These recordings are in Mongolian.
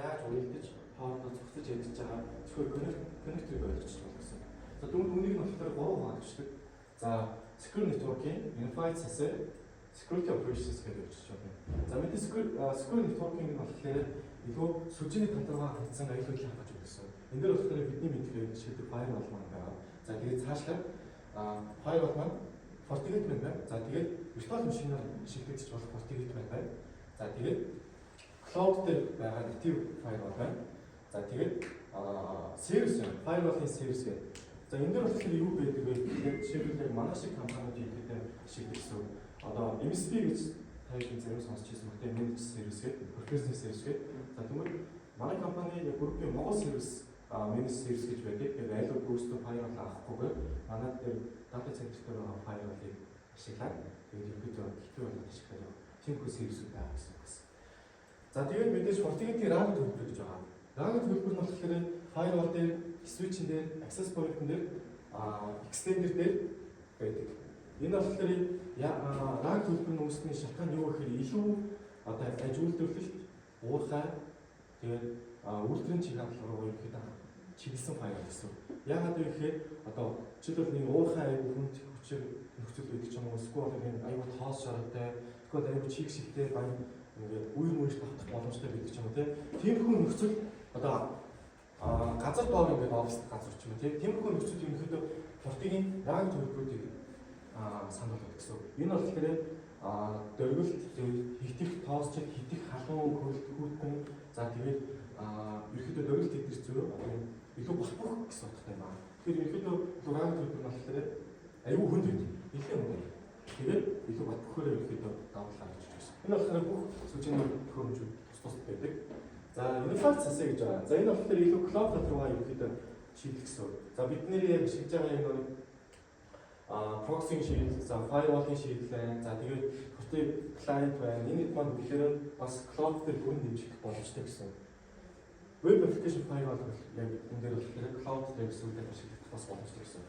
яаж уялдаж, хоорондоо зохицож ажиллаж байгаа зөвхөн connector-ыг ойлгочих болно гэсэн. За, тэгвэл үүнийг нь болохоор гурван хуваагддаг. За, Secure Networking, Unified SASE, Security Operations гэдэг өгч байна. За, мэдээ Secure Networking нь болохоор илүү сүлжээний тал руугаа хандсан аюул байдлыг хангаж өгсөн. Энэ дээр болохоор бидний мэдхээр ашигладаг firewall маань байгаа. За, тэгээд цаашлаад firewall маань FortiGate маань байна. За, тэгээд virtual machine-аар ашиглагдчих болох FortiGate маань байна. За, тэгээд cloud дээр байгаа native firewall байна. За, тэгээд service байна. Firewall-ын service гэдэг. За, энэ дээр болохоор юу байдаг вэ гэхээр жишээлбэл яг манай шиг компаниуд ихэд ашигладаг. Одоо MSP гэж та бүхэн зарим сонсч ирсэн баг, тийм, managed service гэдэг, professional service гэдэг. За, тэгвэл манай компани яг группийн Монгол service, managed service гэж байдаг. Тэгээд айлуу өөрсдөө firewall авахгүйгээр манай дээр data center дээр байгаа firewall-ыг ашиглаад, тэгээд ерөнхийдөө gateway болоод ашиглаад явах. Тиймэрхүү сервисүүд байгаа гэсэн үг байна. За, тэгээд мэдээж FortiGate-ийн rugged төлбөр гэж байгаа. Rugged төлбөр нь болохоор firewall дээр, switch-эн дээр, access point-н дээр, extender дээр байдаг. Энэ болохоор rugged төлбөр нь үүсгэний шалтгаан юу гэхээр илүү одоо аж үйлдвэрлэлт, уурхай, тэгээд үйлдвэрийн чиг хандлага руу ерөнхийдөө чиглэсэн firewall гэсэн. Яагаад вэ гэхээр одоо жишээлбэл нэг уурхай аягүй хүнд хүчээр нөхцөл байдаг ч юм уу, эсвэл нэг аягүй тоос шаргатай, эсвэл аягүй чиг шигтэй баян ингээд үер мөрөж давтах боломжтой байдаг ч юм уу, тийм. Тиймэрхүү нөхцөл одоо газар доор ингээд офис газар ч юм уу, тийм. Тиймэрхүү нөхцөл ерөнхийдөө Forti-гийн rugged төлбөрүүдийг санал болгодог гэсэн. Энэ болохоор дөргөлт, хитэх тоосчид, хитэх халуун хөлт хүүтэн, за, тэгээд ерөнхийдөө дөргөлт хэдэр зөө одоо юм илүү бат бөх гэсэн утгатай юм аа. Тэгэхээр ерөнхийдөө илүү rugged төлбөр нь болохоор аюу хүнд байдаг. Нэлээд хүнд байдаг. Тэгээд илүү бат бөхөөрөө ерөнхийдөө давлаа гэж байна. Энэ болохоор бүх сүлжээний төхөөрөмжүүд тус тус байдаг. За, Unified SASE гэж байгаа. За, энэ болохоор илүү cloud тал руугаа ерөнхийдөө шийдэх гэсэн. За, бид нэр яг ашиглаж байгаа юм нэг proxy шийдэл, за, firewall-ын шийдэл байна. За, тэгээд Forti client байна. Энэ хэд маань үнэхээр бас cloud дээр бүрэн дэмжих боломжтой гэсэн. Web application firewall бол яг энэ дээр болохоор cloud дээр зүйлээр ашиглах бас боломжтой гэсэн.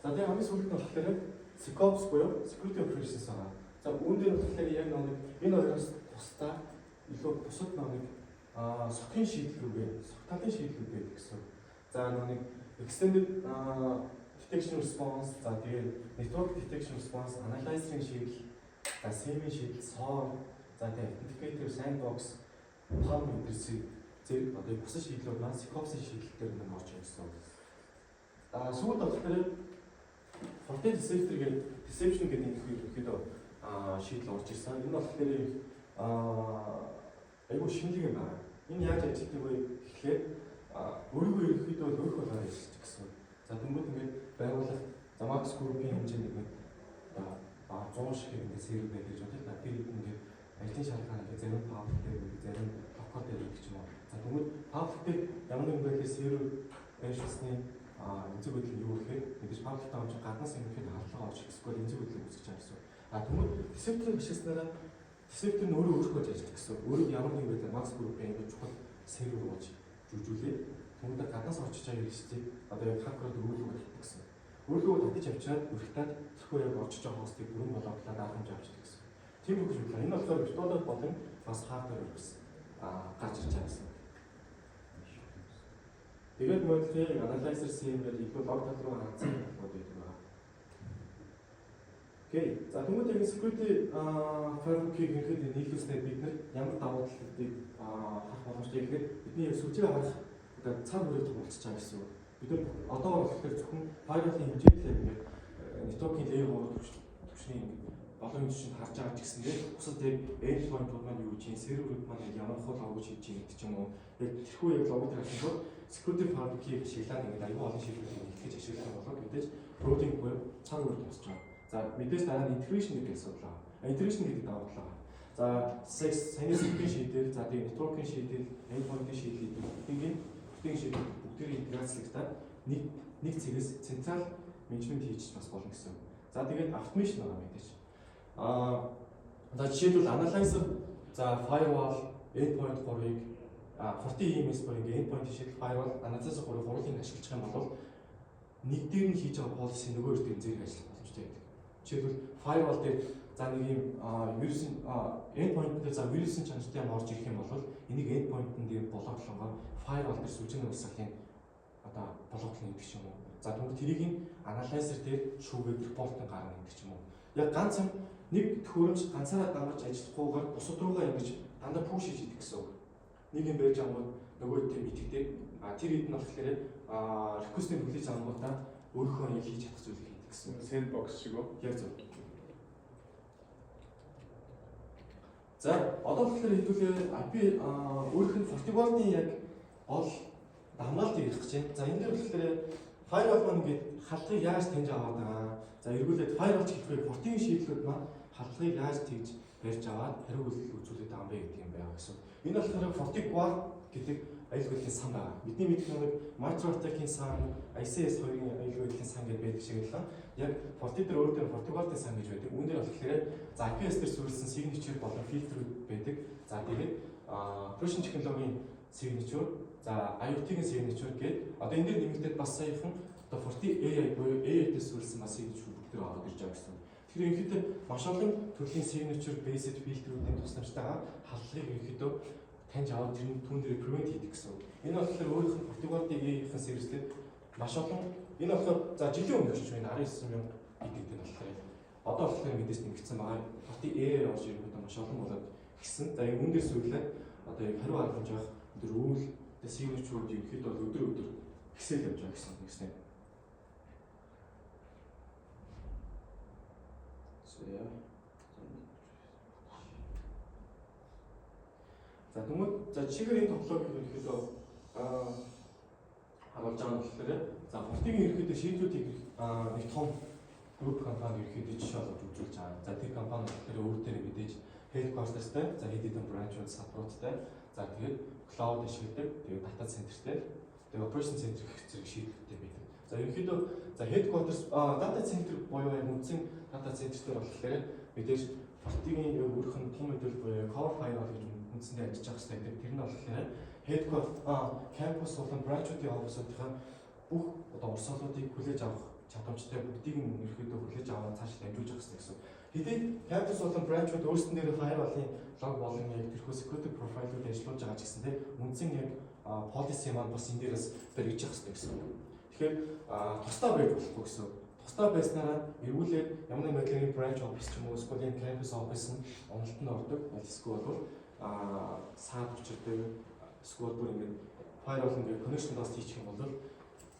За, тэгээд хамгийн сүүлд нь болохоор SecOps буюу Security Operations байгаа. За, үүн дээр болохоор яг нэг энэ хоёроос тусдаа илүү бусад нэг SOC-ын шийдэл рүүгээ, SOC талын шийдлүүд байдаг гэсэн. За, нэг extended detection response, за, тэгээд network detection response, analyzer-ын шийдэл, за, SIEM-ийн шийдэл, SOAR, за, тэгээд authenticator, sandbox, PAM гэдэрсийг зэрэг одоо бусад шийдлүүд маань SecOps-ын шийдэл дээр нэг орж ирсэн. Сүүлд болохоор Forti Deceptor гэдэг, Deception гэдэг нэг ерөнхийдөө шийдэл орж ирсэн. Энэ болохоор айгүй шинэлэг юм байна. Энэ яаж ажилладаг вэ гэхлээр өөрийгөө ерөнхийдөө өөрөх болгоор ажиллаж гэсэн. За, тэнгууд ингээд байгууллага, за, Max Group-ийн хэмжээнд ингээд баг 100 шиг ингээд сервер байдаг гэж бодъё л да. Тэр ингээд ажлын шаардлага ингээд зарим public дээр байдаг, зарим local дээр байдаг ч юм уу. За, тэгвэл public дээр ямар нэгэн байдлаар сервер байршуулсны эмзэг байдал нь юу гэхээр мэдээж public таа чинь гаднаас ерөнхийдөө халдлага орж ирэх эсвэл эмзэг байдлыг үүсгэж байгаа гэсэн. Тэгвэл Deceptor-ыг ашигласнараа Deceptor нь өөрөө өөрөх болж ажилладаг гэсэн. Өөрөө ямар нэгэн байдлаар Max Group-ийн ингээд чухал сервер болж жүжүүлээ. Түүнээр гаднаас орчиж байгаа хэрэгсэлийг одоо яг хакерууд өөрлөгөө татдаг гэсэн. Өөрлөгөө татаж авчираад өрхтаад тэрхүү яг орчиж байгаа хостыг бүрэн болгодлоо даах хэмжээ авчдаг гэсэн. Тийм бүх юм. Энэ болохоор virtual болон бас hardware гэсэн гарч ирж байгаа гэсэн. Тэгээд моделийг analyzer SIEM гэж илүү log тал руу хандсан талбайд байдаг байна. Окей. За, тэгмүүд яг security fabric-ийг ерөнхийдөө нийлүүлснээр бид нар ямар давуу талуудыг харах боломжтой гэхээр бидний яг сүлжээ харах одоо цар хүрээ тулцж байгаа гэсэн үг. Бид нар одоо болохоор зөвхөн firewall-ын хэмжээд л ингээд network-ийн layer 3 түвшний ингээд олон түвшинд харж байгаа ч гэсэндээ бусад яг endpoint-ууд маань юу гэж юм, серверүүд маань яг ямар хол лог хийж юм гэдэг ч юм уу. Яг тэрхүү яг логыг харахын тулд security fabric-ийг ашиглаад ингээд аюул олон шийдвэрийг нэгтгэж ашиглах болоод мэдээж routing буюу цар хүрээ тусч байгаа. За, мэдээж дараа нь integration гэдэг асуудал байгаа. Integration гэдэг давуу тал байгаа. За, саяны SOC-ийн шийдэл, за, тэгээ network-ийн шийдэл, endpoint-ийн шийдэл бүгдийг бүгдийн шийдэл бүгдийг интеграцлагдаад нэг нэг цэгээс central менежмент хийж бас болно гэсэн. За, тэгээд automation байгаа мэдээж. За, жишээлбэл analyzer, за, firewall, endpoint 3-ыг Forti EMS буюу ингээ endpoint шийдэл, firewall, analyzer 3-ыг гурвыг ашиглах юм бол нэг дээр нь хийж байгаа policy нөгөө хоёр дээр зэрэг ажиллах боломжтой байдаг. Жишээлбэл firewall дээр За нэг юм вирусын endpoint дээр за вирусын чанартай юм орж ирэх юм бол энийг endpoint-ын дээр блоклонгоор firewall дээр сүлжээний урсгалын одоо блоклон гэдэг ч юм уу. За тэгвэл тэрийг нь analyzer дээр шүүгээд report-ын гаргана гэдэг ч юм уу. Яг ганц юм нэг төхөөрөмж ганцаараа дангаж ажиллахгүйгээр бусад руугаа ингэж дандаа push хийж идэг гэсэн үг. Нэг юм барьж авангууд нөгөө хэдтэй мэддэг. А тэр хэд нь болохоор request-ийг хүлээж авангуудаа өөрийнхөө яг хийж чадах зүйлийг хийдэг гэсэн. Sandbox шиг үү? Яг зөв. За одоо болохоор хэдүүлээ IP өөрийнх нь FortiGuard-ын яг гол хамгаалтыг ярих гэж байна. За энэ дээр болохоор firewall маань ингээд халдлагыг яаж таньж аваад байгаа. За эргүүлээд firewall ч гэхгүй Forti-гийн шийдлүүд маань халдлагыг яаж тэгж барьж аваад хариу үйлдэл үзүүлээд байгаа юм бэ гэдэг юм байгаа гэсэн. Энэ болохоор FortiGuard гэдэг аюулгүй байдлын сан байгаа. Бидний мэдэх нэг MITRE-ийн сан, ICS 2-ын аюулгүй байдлын сан гэж байдаг шиг л яг Forti дээр өөр дээр FortiGuard-ын сан гэж байдаг. Үүн дээр болохоор за IPS дээр суурилсан signature болон фильтрүүд байдаг. За тэгээд Operation технологийн signature, за IoT-ийн signature гэдэг одоо энэ дээр нэмэгдээд бас саяхан одоо Forti AI буюу AI дээр суурилсан бас signature бүгд төр ороод ирж байгаа гэсэн. Тэгэхээр ерөнхийдөө маш олон төрлийн signature based фильтрүүдийн тусламжтайгаар халдлагыг ерөнхийдөө таньж аваад тэр түүн дээр prevent хийдэг гэсэн үг. Энэ болохоор өөрийнх нь FortiGuard-ийн AI-ийн сервис дээр маш олон энэ болохоор за жилийн өмнө ч байна 19 мянга гэдэг дээр болохоор одоо болохоор мэдээж нэмэгдсэн байгаа. Forti AI орж ирэнгүүтээ маш олон болоод гисэн. За энэ үн дээр сүйрлээ одоо яг хариу арга хэмжээ авах тэр rule тэр signature-ууд ерөнхийдөө бол өдөр өдөр ихсэл явж байгаа гэсэн нэгснэ. За тэгмээд за жишээгээр энэ топологийг ерөнхийдөө харуулж байгаа нь болохоор за Forti-гийн ерөнхийдөө шийдлүүдийг нэг том групп компани ерөнхийдөө жишээ болгож үзүүлж байгаа. За тэр компани болохоор өөр дээр мэдээж headquarters-тай, за хэд хэдэн branch-ууд support-тай, за тэгээд cloud ашигладаг, тэгээд data center-тэй, тэгээд operation center гэх зэрэг шийдлүүдтэй байдаг. За ерөнхийдөө за headquarters data center буюу яг үндсэн data center дээр болохоор мэдээж Forti-гийн яг өөрийнх нь том мэдээлэл буюу core firewall гэж үндсэндээ ажиллаж байгаа хэрэгтэй гэдэг. Тэр нь болохоор headquarters campus болон branch-уудын офисуудынхаа бүх одоо урсгалуудыг хүлээж авах чадамжтай бүгдийг нь ерөнхийдөө хүлээж аваад цааш дамжуулж явах хэрэгтэй гэсэн. Хэдий campus болон branch-ууд өөрсдөн дээр firewall-ын log болон яг тэрхүү security profile-ууд ажиллуулж байгаа ч гэсэн те үндсэн яг policy маань бас энэ дээрээс баригдаж явах хэрэгтэй гэсэн. Тэгэхээр тусдаа байж болохгүй гэсэн. Тусдаа байснараа эргүүлээд ямар нэгэн байдлаар branch office ч юм уу эсвэл энэ campus office нь уналтанд ордог. Эсвэл бол саад учирдаг. Эсвэл бүр ингээд firewall ингээд connection loss хийчих юм бол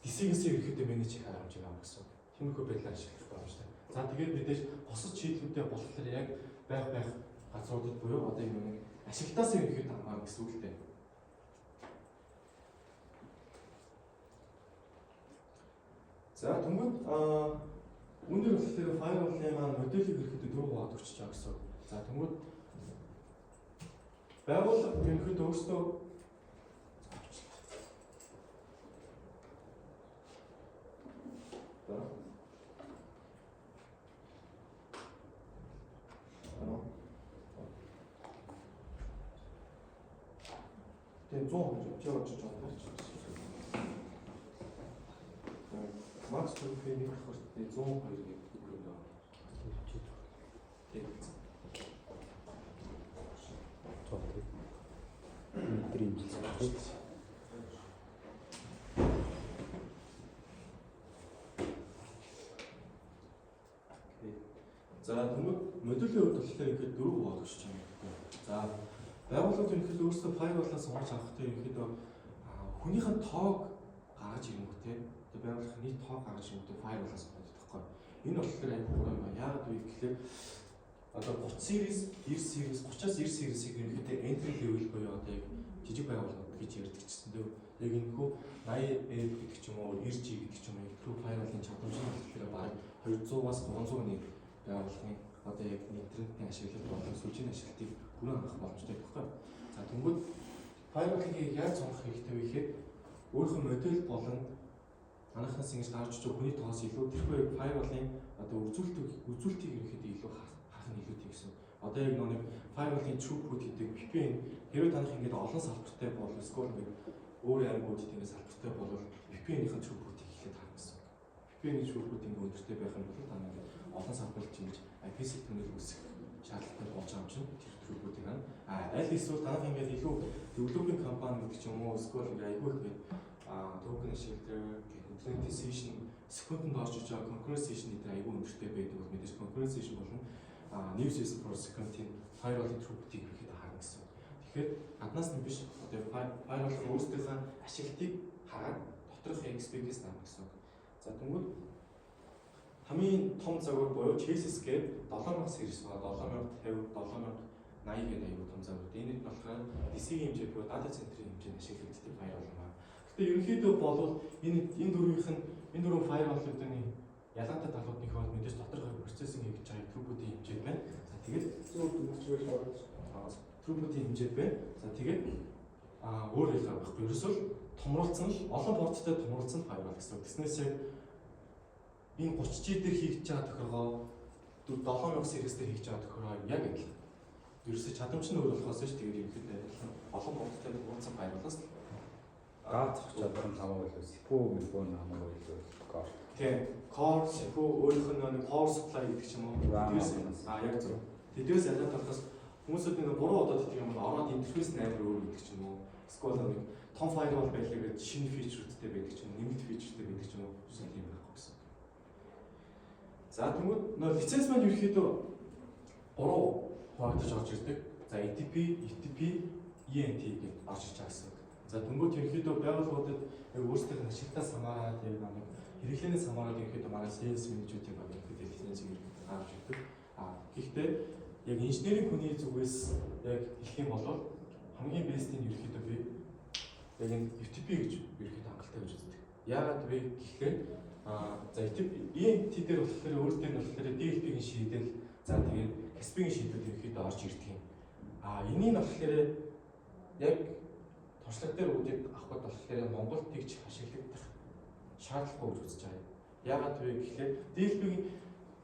DC-гээс ерөнхийдөө manage хийх арга хэмжээг авах гэсэн. Тиймэрхүү байдлаар ашиглах боломжтой. За тэгээд мэдээж бусад шийдлүүдээ болохоор яг байх байх газруудад буюу одоо юм нэг ашиглалтаас ерөнхийдөө хамаарна гэсэн үг л дээ. За түнгүүд үүн дээр болохоор firewall-ын маань моделийг ерөнхийдөө дөрөв хуваад өгчөж байгаа гэсэн үг. За түнгүүд байгууллага ерөнхийдөө өөрсдөө за. Тэгээ 100 чи орж иж байгаа. Max Turf-ийн нэг давхарт 102 гэдэг үг юм байна. Тийм. Метр имжилсэн. За тэгмээд модулийн хувьд болохоор ингээд дөрөв хуваад өгч байгаа юм. За байгууллагууд ерөнхийдөө өөрсдөө firewall-аа сонгож авахдаа ерөнхийдөө хүнийх нь тоог гаргаж ирэнгүүтээ одоо байгууллагын нийт тоог гаргаж ирэнгүүтээ firewall-аа сонгож байхгүй. Энэ болохоор аягүй буруу юм байна. Яагаад вэ гэхлээр одоо 30 series, 90 series, 30-аас 90 series-ийг ерөнхийдөө entry level буюу одоо яг жижиг байгууллагууд гэж ярьдаг чсэн дээ. Яг энэхүү 80F гэдэг ч юм уу, 90G гэдэг ч юм уу, тэрхүү firewall-ын чадамж нь болохоор бараг 200-аас 300 нэг байгууллагын одоо яг интернетийн ашиглалт болон сүлжээний ашиглалтыг бүрэн хангах боломжтой байхгүй. За тэнгууд firewall-ыг яаж сонгох хэрэгтэй вэ гэхээр өөрийнхөө модель болон манайхнаас ингэж гарч иж байгаа хүний тоос илүү тэрхүү яг firewall-ын одоо үзүүлэлтийг ерөнхийдөө илүү харах нь илүү тийм гэсэн. Одоо яг нэг firewall-ын throughput гэдэг VPN хэрвээ танах ингээд олон салбартай бол эсвэл ингээд өөр аймагуд ингээд салбартай бол VPN-ийн throughput-ийг эхлээд харна гэсэн. VPN-ийн throughput ингээд өндөртэй байх юм бол та ингээд олон салбарт ингэж IPsec tunnel үүсгэх шаардлагатай болж байгаа юм чинь тэр throughput-ыг нь. Аль эсвэл танах ингээд илүү developing company гэдэг ч юм уу, эсвэл ингээд айгүй их ингээд токен ашигладаг, complaint session секундэд орж иж байгаа concurrent session гэдэг айгүй өндөртэй байдаг бол мэдээж concurrent session болон new session per second-ийн firewall-ын throughput-ыг ерөнхийдөө харна гэсэн. Тэгэхээр гаднаас нь биш, одоо firewall-ын өөрсдийнхөө ашиглалтыг хараад доторх XP-гээс дарна гэсэн үг. За, тэгвэл хамгийн том загвар буюу Chassis гээд 7000 series байгаа, 7050, 7080 гэдэг аюу том загвар. Энэ нь болохоор DC-ийн хэмжээ буюу data center-ийн хэмжээнд ашиглагддаг firewall юм байна. Гэхдээ ерөнхийдөө болвол энэ дөрвийнх нь, энэ дөрвөн firewall-уудын ялгаатай талуудын бол мэдээж доторх processing хийж байгаа throughput-ийн хэмжээ байна. За, тэгээд Зөв дөрвөлжүүл орж. Throughput-ийн хэмжээ байна. За, тэгээд өөр ялгаа байхгүй. Ерөөсөө л томруулсан л олон порттой томруулсан firewall гэсэн. Тэгснээс яг энэ 30G дээр хийж байгаа тохиргоо 7000 series дээр хийж байгаа тохиргоо яг адилхан. Ерөөсөө чадамж нь өөр болохоос ш тэгээд ерөнхийдөө адилхан олон порттой томруулсан firewall-аас л. Газ зах чадвар нь хамаагүй илүү, CPU мэлбөө нь хамаагүй илүү core. Тийм. Core, CPU өөрийнх нь нэг power supply гэдэг ч юм уу. Тэрс яг зөв. Тэдгээс ялгаад болохоос хүмүүсүүд нэг буруу бодоод идэх юм бол ороод интерфейс нь амар өөр гэдэг ч юм уу. Эсвэл нэг том firewall байлаа гэж шинэ feature үүдтэй байдаг ч юм уу, нэмэлт feature тэй байдаг ч юм уу. Эсвэл тийм байхгүй гэсэн. За, тэгмүүд нөө лиценз маань ерөнхийдөө гурав хуваагдаж орж ирдэг. За, ATP, ETP, ENT гэж орж ирж байгаа гэсэн. За, тэнгуут ерөнхийдөө байгууллагуудад яг өөрсдийнх нь ашигтаас хамаарат, яг нэг хэрэглээнээс хамаарат ерөнхийдөө манай sales менежүүдийн баг ерөнхийдөө лицензийг ерөнхийдөө гаргаж ирдэг. Гэхдээ яг инженерийн хүний зүгээс яг хэлэх юм бол хамгийн best ийн ерөнхийдөө би яг энэ UTP гэж ерөнхийдөө хангалттай гэж үздэг. Яагаад вэ гэхээр за, UTP, ENT дээр болохоор өөр дээр нь болохоор DLP-ийн шийдэл, за, тэгээд CASB-ийн шийдэл ерөнхийдөө орж ирдэг юм. Энийг нь болохоор яг туршлага дээр үүдийг авахд болохоор Монголд тэгж ашиглагдах шаардлагагүй гэж үзэж байгаа юм. Яагаад вэ гэхээр DLP-ийн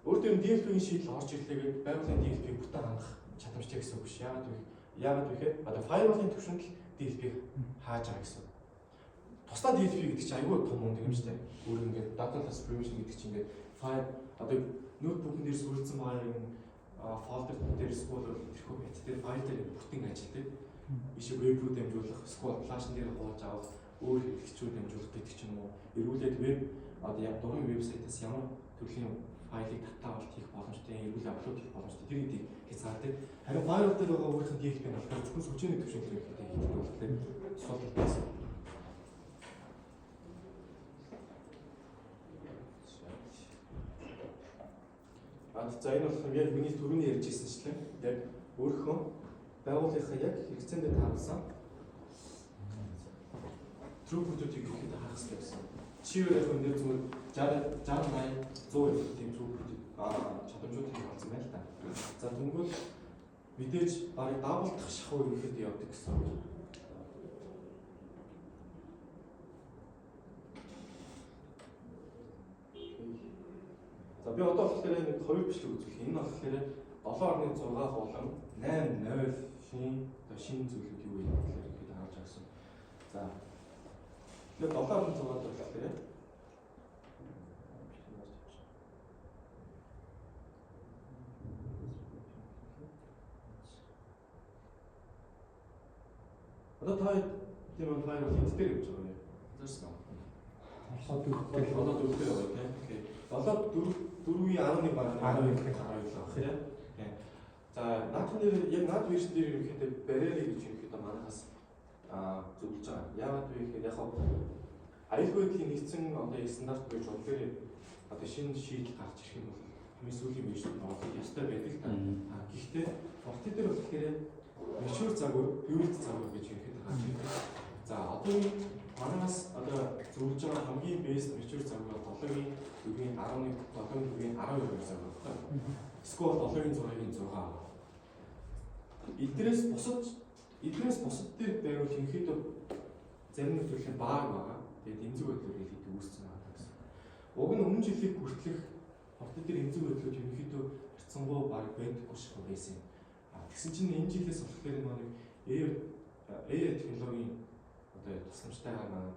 өөр дээр нь DLP-ийн шийдэл орж ирлээгээд байгууллагын DLP-г бүтэн хангах чадамжтай гэсэн үг биш. Яагаад вэ гэхээр одоо firewall-ын түвшинд л DLP-г хааж байгаа гэсэн үг. Тусдаа DLP гэдэг чинь айгүй том юм юм шүү дээ. Өөр ингээд data loss prevention гэдэг чинь ингээд файл одоо ноутбукн дээр сүрэлцэн байгаа юм folder дээр эсвэл тэрхүү бит дээр файл дээр бүтэн ажилтдаг. Ишээ веб рүү дамжуулах, эсвэл flash н дээр хуулж авах, өөр хэрэглэгчүүд дамжуулах гэдэг ч юм уу. Эргүүлээд веб одоо яг дурын вебсайтаас ямар төрлийн файлыг татаавалт хийх боломжтой, эргүүл upload хийх боломжтой, тэр гэдгийг хязгаардаг. Харин firewall дээр байгаа өөрийнх нь DLP нь болохоор зөвхөн сүлжээний түвшинд ерөнхийдөө хийгддэг болохоор сул талтай. За, энэ болохоор яг миний түрүүний ярьж ирсэнчлэн яг өөрийнхөө байгууллагынхаа яг хэрэгцээндээ тааруулсан throughput-ийг ерөнхийдөө харах хэрэгтэй гэсэн. Жишээгээр яг энэ зүгээр 60 60 80 100 тийм throughput чадамжуудыг харуулсан байна л да. За, тэнгүүл мэдээж барыг даавуулдах шахуу ерөнхийдөө явдаг гэсэн үг. За, би одоо болохоор нэг хоёр бичлэг үзүүлэх. Энэ нь болохоор 7.6 болон 8.0-ийн одоо шинэ зүйлүүд юу вэ гэхээр ихэд харуулж байгаа гэсэн. За, тэгэхээр 7.6 болохоор одоо та тийм firewall хэд дээр явж байгаа юм? Анзаарсан уу? 7 4 7 4 дээр байгаа тийм. Окей. 7 4 4-ийн 11 баг 11. 11 баг тийм. Тийм. За, наадхан дээр яг наад version дээр ерөнхийдөө барьерыг гэж ерөнхийдөө манахаас зөвлөж байгаа. Яагаад вэ гэхээр яг аюулгүй байдлын нэгдсэн одоо стандарт буюу журам одоо шинэ шийдэл гарч ирэх юм бол хамгийн сүүлийн version оруулах ёстой байдаг л та. Гэхдээ Forti дээр болохоор mature загвар, build загвар гэж ерөнхийдөө гарч ирдэг. За, одоо энэ манаас одоо зөвлөж байгаа хамгийн best mature загвар бол 7-гийн 4-ийн 11, 7-гийн 4-ийн 12 загвар байхгүй. Эсвэл 7-гийн 6-гийн 6. Эднээс бусад дээр байвал ерөнхийдөө зарим нэг төрлийн баг байгаа. Тэгээд эмзэг байдлаар ерөнхийдөө үүссэн байгаа гэсэн. Уг нь өмнө жилийг хүртэлх Forti дээр эмзэг байдлууд ерөнхийдөө харьцангуй баг байдаггүй шиг байсан юм. Тэгсэн чинь энэ жилээс болохоор нэг AI технологийн одоо тусламжтайгаар маань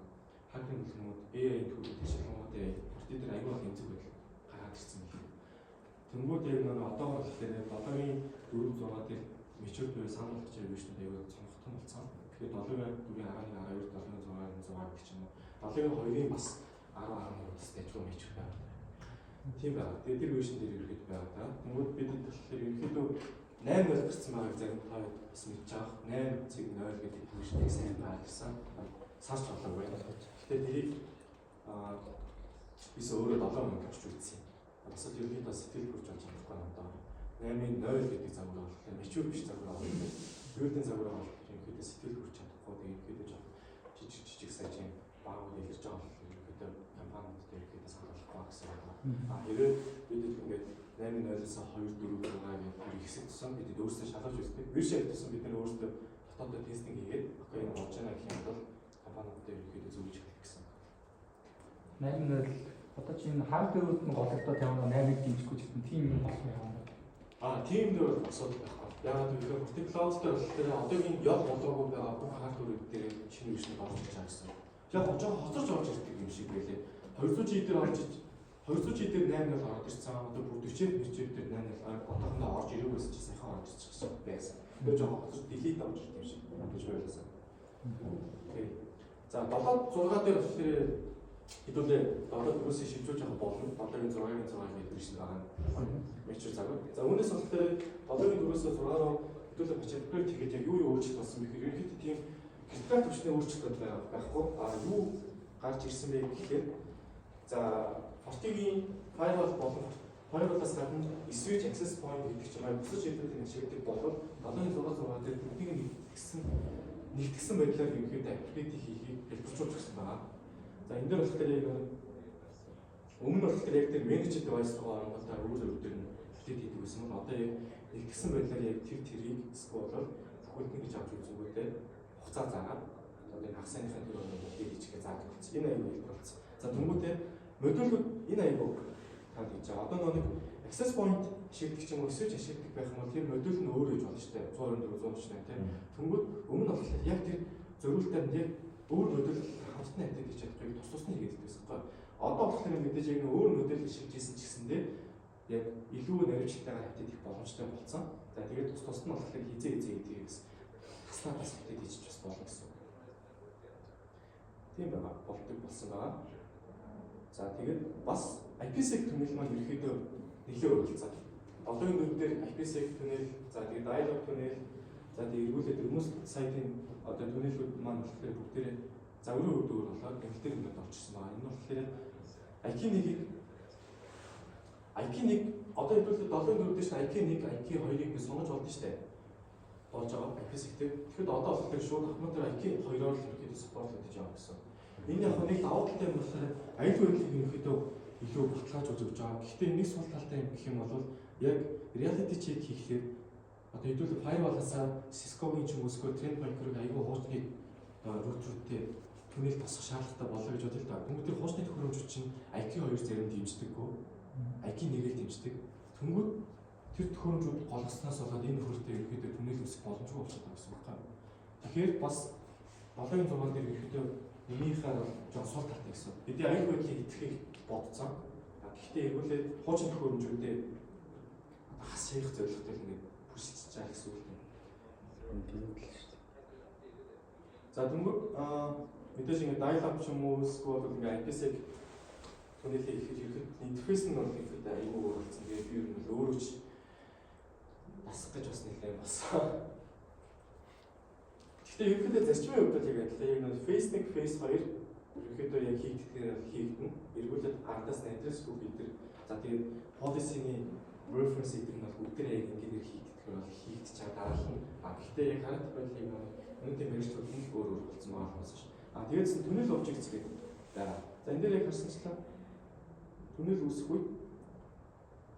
хакерын бүлгүүд AI төлөвлөлт ашиглангуудаа Forti дээр аюул эмзэг байдал гараад ирсэн юм. Тэнгүүд яг нэг одоогор болохоор 7-гийн 4 6 дээр mature буюу санал болгож байгаа version аягүй цонхтон болсон. Тэгэхээр 7-гийн 4-ийн 11 12 7-гийн 6-гийн 6 гэх юм уу. 7-гийн 2-ын бас 10 11 бас дайггүй mature байгаа. Тийм байна. Тэгээд тэр version дээр ерөөхдөө байгаа да. Тэнгүүд бид болохоор ерөөхдөө 8 0 гарсан байгааг зарим та бас мэдж байгаа. 8.0 гэдэг version-ийг сайн гаргасан. Сарч болоогүй. Гэхдээ тэрийг бис өөрөө 7 мөнгө авч үзсэн. Бас л ерөнхийдөө сэтгэл хүрч болж чадахгүй надаа. 8-ын 0 гэдэг загвар болохоор mature биш загвар байгаа. Build-ийн загвар болохоор ерөнхийдөө сэтгэл хүрч чадахгүй. Тэгээд ерөнхийдөө жоох жижиг жижиг сая юм багууд илэрч байгаа болохоор ерөнхийдөө компаниуд дээр ерөнхийдөө санал болгохгүй гэсэн байна. А хэрвээ бид ингээд 8-ын 0-аас 2 4 6 гэх тэр ихсэх тусам бид өөрсдөө шалгаж үздэг. Version явах тусам бид нэр өөрсдөө дотоодоо testing хийгээд okay, энэ болж байна гэх юм бол компаниуд дээр ерөнхийдөө зөвлөж эхлэх гэсэн. 8-0 одоо чинь hardware-ууд нь гологдоод явна, 8-ыг дэмжихгүй ч гэсэн тийм юм болох юм аа. А, тийм дээр бол асуудал байхгүй. Яагаад гэвэл FortiCloud дээр болохоор одоогийн яг болоогүй байгаа бүх hardware-үүд дээр шинэ version орж ирж байгаа гэсэн. Яг жоохон хоцорч орж ирдэг юм шиг байлээ. 200 G дээр орж иж 200 G дээр 8.0 орж ирсэн. Одоо бүр 40 40 дээр 8.0 одоохондоо орж ирээгүй байсан чи саяхан орж ирчихсэн байсан. Тэр жоохон хоцорч delay орж ирдэг юм шиг гэж байлаа. Okay. За, 7 6 дээр болохоор хэдүүлээ 7 4-өөс шилжүүлж явах болно. 7-гийн 6-гийн 6 гэдэг version байгаа нь. Mature загвар. За, үүнээс болохоор 7-гийн 4-өөс 6 руу хэдүүлээ patch upgrade хийгээд яг юу юу өөрчлөлт болсон бэ гэхээр ерөнхийдөө тийм critical түвшний өөрчлөлт байхгүй. А юу гарч ирсэн бэ гэхээр за, Forti-гийн firewall болон firewall-аас гадна switch, access point гэдэг чинь маань бусад шийдвэрийг ашигладаг болоод 7-гийн 6 6 дээр бүгдийг нэгтгсэн байдлаар ерөнхийдөө upgrade хийхийг хэлбэржүүлж өгсөн байгаа. За, энэ дээр болохоор яг өмнө нь болохоор яг тэр managed device руу оронгуудаа өөр өөр дээр нь update хийдэг байсан бол одоо яг нэгтгсэн байдлаар яг тэр тэрийг эсвэл бол бүхэлдэн гэж авч үзэнгүүтээ хугацаа заагаад одоо энэ хагас сайныхаа тэр өнөө update хийчихээ заадаг болсон. Энэ аюу хэлбэр болсон. За, тэнгуүтээ модулууд энэ аюу таад хийж байгаа. Одоо нэг access point ашигладаг ч юм уу, switch ашигладаг байх юм бол тэр модуль нь өөр гэж болно шүү дээ. 124 148 тийм. Тэнгүүд өмнө нь болохоор яг тэр зориултаар нь яг өөр модуль хамтны update хийж чадахгүй, тус тусны хийгээд байсан байхгүй. Одоо болохоор мэдээж яг өөр модель ашиглаж исэн ч гэсэндээ яг илүү наривчлалтайгаар update хийх боломжтой болсон. За, тэгээд тус тусд нь болохоор хизээ хизээ гэдгийг бас таслаа бас update хийж бас болно гэсэн. Тийм байгаа. Болдог болсон байгаа. За, тэгээд бас IPsec tunnel маань ерөөхдөө нэлээд өөр болсон. 7-гийн 4 дээр IPsec tunnel, за тэгээд dial-up tunnel, за тэгээд эргүүлээд remote site-ын одоо tunnel-үүд маань болохоор бүгдээрээ загварын хувьд өөр болоод нэмэлтээр юмнууд орчихсон байгаа. Энэ нь болохоор IKE1-ийг IKE1 одоо хэдүүлээ 7-гийн 4 дээр чинь IKE1, IKE2-ыг би сонгож болдсон шүү дээ. Болж байгаа IPsec дээр. Тэгэхэд одоо болохоор шууд автоматар IKE2-оор л ерөнхийдөө support хийж байгаа гэсэн. Энэ яг нэг давуу талтай юм болохоор аюулгүй байдлыг ерөнхийдөө илүү баталгаажуулж өгч байгаа. Гэхдээ нэг сул талтай юм гэх юм бол яг reality check хийхлээр одоо хэдүүлээ firewall-асаа Cisco-гийн ч юм уу эсвэл Trend Micro-г аюул хуучны router-тэй tunnel тосох шаардлагатай боллоо гэж бодъё л да. Тэнгүүд тэр хуучны төхөөрөмжүүд чинь IKE2 зарим дэмждэггүй. IKE1-ийг дэмждэг. Тэнгүүд тэр төхөөрөмжүүд голгосноос болоод энэ нөхөртэй ерөнхийдөө tunnel үүсэх боломжгүй болчиход байгаа гэсэн үг байна. Тэгэхээр бас 7-гийн 6 дээр ерөнхийдөө энийхээ бол жоон сул талтай гэсэн. Бидний аюулгүй байдлыг идэвхийг бодцсон. Гэхдээ эргүүлээд хуучин төхөөрөмжүүдээ хас хийх зорилготой л ингээд бүсэлж байгаа гэсэн үг юм. Тийм л шүү дээ. За, дөнгөж мэдээж ингээд dial up ч юм уу эсвэл ингээд IPsec tunnel хийхэд ерхэд интерфейс нь бол ерхэд айгүй өөр болсон. Тэгээд би ер нь өөрөө ч дасах гэж бас нэлээд болсон. Гэхдээ ерөнхийдөө зарчмын хувьд бол яг адилхан. Яг нэг phase 1, phase 2 ерөнхийдөө яг хийгдэхээр бол хийгдэнэ. Эргүүлээд ардаас нь address book эдэр, за тэгээд policy-ны reference эдэр нь бол бүгдээрээ яг ингээнээр хийгдэхээр бол хийгдэж байгаа дараалал нь. А гэхдээ яг харагдах байдлыг нэг өнөөдрийн мэргэжлүүд нь өөр өөр болсон байгаа болохоос ш. А тэгээд tunnel objects гэдэг байгаа. За, энэ дээр яг харсанчлаа tunnel үүсэх үед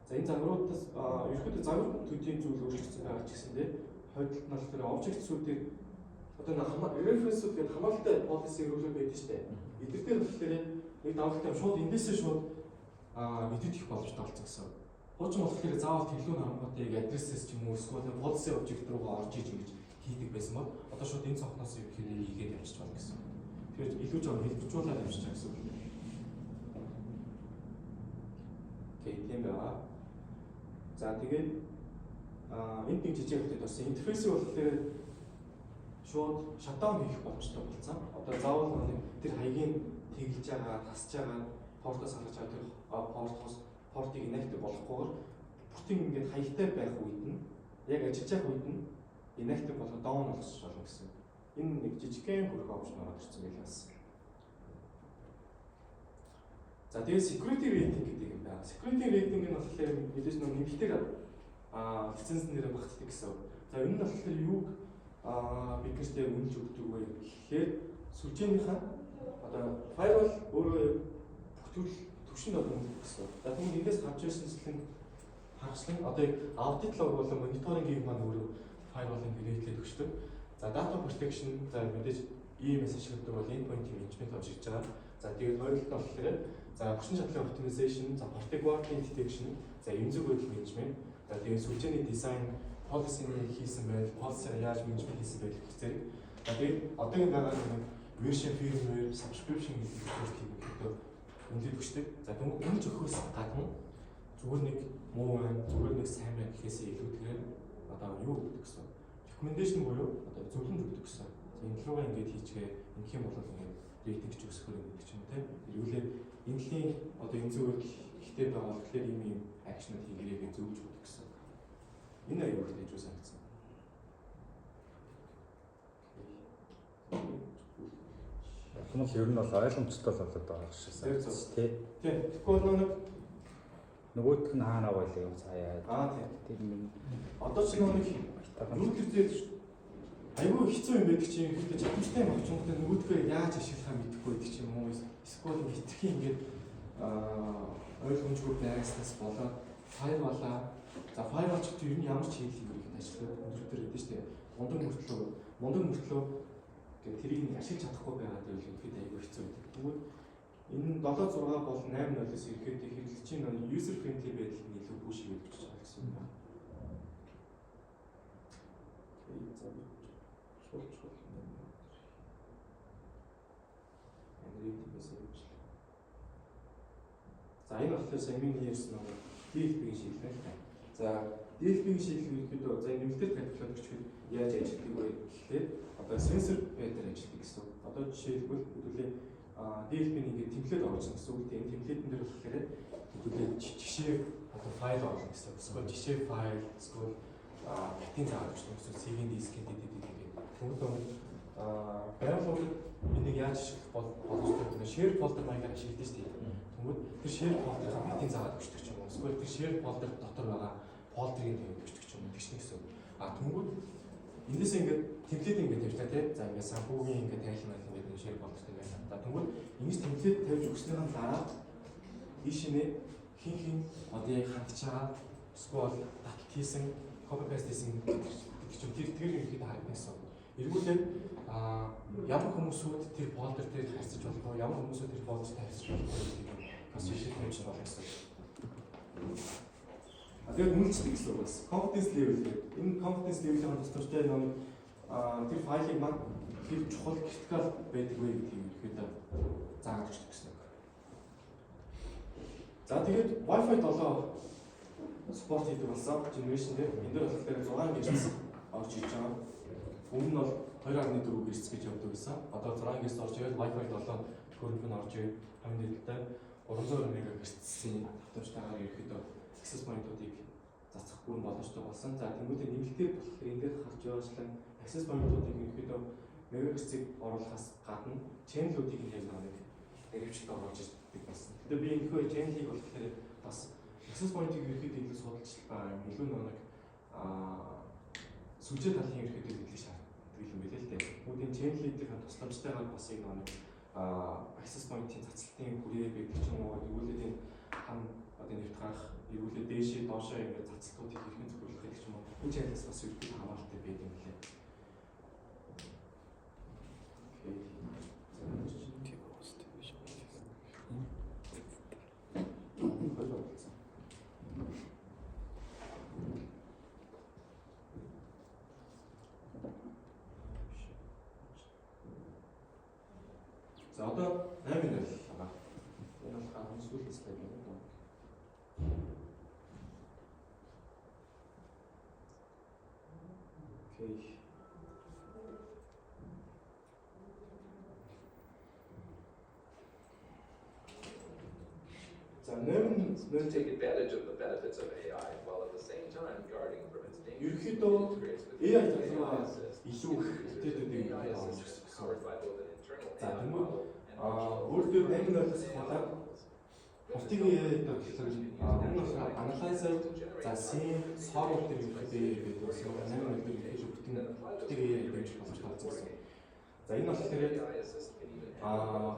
за энэ загваруудаас ерөнхийдөө загвар төдийийн зүйл өөрчлөгдсөн байгаа ч гэсэндээ хойд талд нь болохоор objects-үүдээр одоо нэг хамаа reference-үүд гэдэг хамааралтай policy рүүлээ байдаг шүү дээ. Эдгээр дээр болохоор нэг давуу талтай шууд эндээсээ шууд edit хийх боломжтой болсон гэсэн. Хуучин болохоор заавал тэглүүн харангуйтай яг address-ээс ч юм уу эсвэл policy object руугаа орж иж ингэж хийдэг байсан бол одоо шууд энэ цонхноос ерөнхийдөө хийгээд явчих болно гэсэн. Тэгэхээр илүү жоо хэлбэржүүлээд явчих гэсэн үг. Okay, тийм байгаа. За, тэгээд энд нэг жижиг update болсон. Интерфейсийг болохоор шууд shutdown хийх боломжтой болсон. Одоо заавал нэг тэр хаягийг тэглэж байгаа, тасж байгаа, портоос салгаж байгаа тэр портоос портыг inactive болохгүйгээр бүртэн ингээд хаягтай байх үед нь, яг ажиллаж байгаа үед нь inactive болгоо, down болгочих болно гэсэн. Энэ нэг жижигхэн хөрөх option ороод ирсэн байл бас. За, тэгээд security rating гэдэг юм байна. Security rating нь болохоор мэдээж нэг нэмэлтээр лиценз нэрээ багтдаг гэсэн. За, энэ нь болохоор юуг бид нарт яг үнэлж өгдөг вэ гэхээр сүлжээнийхээ одоо firewall өөрөө бүх төрөл төвшөнд одоо үнэлдэг гэсэн. За, тэгвэл эндээс гарч ирсэн хагчлан одоо яг audit log болон мониторингийг маань өөрөө firewall-ын rate лээд өгчдөг. За, data protection, за, мэдээж EMS ашигладаг бол endpoint management орж ирж байгаа. За, тэгээд хоёр талд нь болохоор, за, хүчин чадлын optimization, за, PortGuard-ын detection, за, эмзэг байдал management, за, тэгээд сүлжээний дизайн, policy-ны хийсэн байдал, policy-г яаж management хийсэн байдал гэх зэрэг. За, тэгээд одоогийн байгаа нэг version, firmware, subscription гэдэг зүйлийг ерөнхийдөө үнэлээд өгчдөг. За, тэгвэл үнэлж өгөхөөс гадна зүгээр нэг муу байна, зүгээр нэг сайн байна гэхээсээ илүүтэйгээр одоо юу өгдөг гэсэн. Recommendation буюу одоо зөвлөмж өгдөг гэсэн. За, энэ рүүгээ ингээд хийчихээ, ингэх юм бол ингээд рейтинг ч өсгөр гэдэг ч юм уу, те. Эргүүлээд энэ төрлийн одоо энэ зүйл ихтэй байгаа болохоор ийм ийм action ууд хийгэрээ гэж зөвлөж өгдөг гэсэн. Энэ аюу их дэжүү санагдсан. Улам л ер нь бол ойлгомжтой л болоод байгаа шиг санагдсан, тий. Тий. Тэгэхгүй бол нэг нөгөөх нь хаана байлаа юм цааяа. Аа, тий. Тэр нэг Одоо ч нэг юу тэр зүйл айгүй хэцүү юм байдаг чинь, ерөөдөө чадамжтай юм авчингуудаа нөгөөдгөө яаж ашиглахаа мэдэхгүй байдаг ч юм уу. Эсвэл хитрхи ингээд ойлгомжгүй байснаас болоод firewall-аа, за, firewall ч гэдэг ер нь ямар ч хийл юм ерөөхдөө ажиллах өндөр төр гэдэг шүү дээ. Мундаг мөртлөө мундаг мөртлөө тэгээд тэрийг нэг ашиглаж чадахгүй байгаа гэвэл ерөөхдөө айгүй хэцүү байдаг. Тэгвэл энэ нь 7 6 болон 8 0-оос ерөөхдөө хэрэглэгчийн нэг user friendly байдал нь илүү push хийгээд өгч байгаа гэсэн юм байна. За, чухал чухал юм. Энэ рейтингээс явуулчихлаа. За, энэ болохоор сая миний ярьсан нэг DLP-ийн шийдэл л та. За, DLP-ийн шийдэл ерөнхийдөө, за, нэмэлтээр тайлбарлаад өчгөр яаж ажилладаг вэ гэхлээр одоо сенсор байдлаар ажилладаг гэсэн. Одоо жишээлбэл хэдүүлээ DLP-ний ингээд template оруулах гэсэн үг. Энэ template эн дээр болохоор хэдүүлээ жишээ одоо файл оруулах гэсэн. Эсвэл жишээ файл, эсвэл пакетын заагаад өгч юм, эсвэл C-ийн дискийн дэд дэд гэдэг. Тэгвэл байгууллагууд энийг яаж ашиглах бол боломжтой вэ? Share folder маягаар ашигладаг шүү дээ. Тэгвэл тэр share folder-ын path ын заагаад өгчдөг ч юм уу. Эсвэл тэр share folder дотор байгаа folder ыг тавиад өгчдөг ч юм уу. Тэгш гэсэн. А тэнгүүд эндээс ингээд template ингээд тавьчлаа, тий. За, ингээд санхүүгийн ингээд тайлан майлан ингээд энэ share folder ингээд. За, тэнгүүд ингэж template тавьж өгснийхэн дараа ийшээ хин хин одоо яг хандж байгаа, эсвэл таталт хийсэн, copy paste хийсэн гэдэг чинь тэр тэр ерөнхийдөө харагдана гэсэн. Эргүүлээд ямар хүмүүсүүд тэр folder дээр харьцаж болох вэ? Ямар хүмүүсүүд тэр folder дээр харьцаж болох вэ гэдгийг бас жишээ тавьж болох гэсэн. А тэгээд үнэлждэг гэсэн үг бас. Confidence level гэдэг. Энэ confidence level-ийн тусламжтай нэг тэр файлыг маань хэр чухал, critical байдаг вэ гэдгийг ерөнхийдөө заагаад өгчдөг гэсэн үг. За, тэгээд Wi-Fi 7 support хийдэг болсон generation дээр. Энэ дээр болохоор 6 Гц орж иж байгаа. Өмнө нь бол 2.4 Гц гэж явдаг байсан. Одоо 6 Гц орж ирээд Wi-Fi 7 төхөөрөмж нь орж ирээд хамгийн дээдэлтэй 320 МГц-ийн давтамжтайгаар ерөнхийдөө access point-уудыг цацах бүрэн боломжтой болсон. За, тэнгуүтээ нэмэлтээр болохоор энэ дээр харж байгаачлан access point-уудыг ерөнхийдөө мегагерцийг оруулахаас гадна channel-уудыг нь яг нэг дэрвчлэлд оруулж ирдэг болсон. Тэгэхээр би энэхүү channel-ыг болохоор бас access point-ыг ерөнхийдөө илүү судалж байгаа юм. Илүү нэг сүлжээ талын ерөнхийдөө мэдлэг шаарддаг юм билээ л дээ. Бүгдийн channel-ийн тусламжтайгаар бас яг нэг access point-ийн цацалтын хүрээ байдаг ч юм уу, эргүүлээд энэ хам одоо нэвт гарах, эргүүлээд дээшээ доошоо ингээд цацалтуудыг хэрхэн зөвлөх гэдэг ч юм уу. Энэ channel-аас бас ерөнхийдөө хамааралтай байдаг юм билээ. Окей. Тийм уустай биш. Хоёр болсон. За, одоо 8 минут байгаа. Энэ бол хамгийн сүүлийн слайд юм байна. Okay. За 8.0 Take advantage of the benefits of AI while at the same time guarding from its dangers. Ерөнхийдөө Integrates with AI AI талраа Assist. илүү их бүтээлүүдийг AI ерөнхийдөө оруулж Assist ирсэн гэсэн. powered by both an internal За AI тэгмүүд model and аа optional өөр дээр 8.0-оос AI ахуулаад models. FortiGate AI дээр болохоор өмнө нь болохоор Analyzer, за SIEM, SOAR дээр ерөнхийдөө AI гэдэг байсан. 8.0 дээр ерөнхийдөө бүтэн FortiGate AI дэмжих боломжтой болсон гэсэн. За энэ болохоор AI Assist can even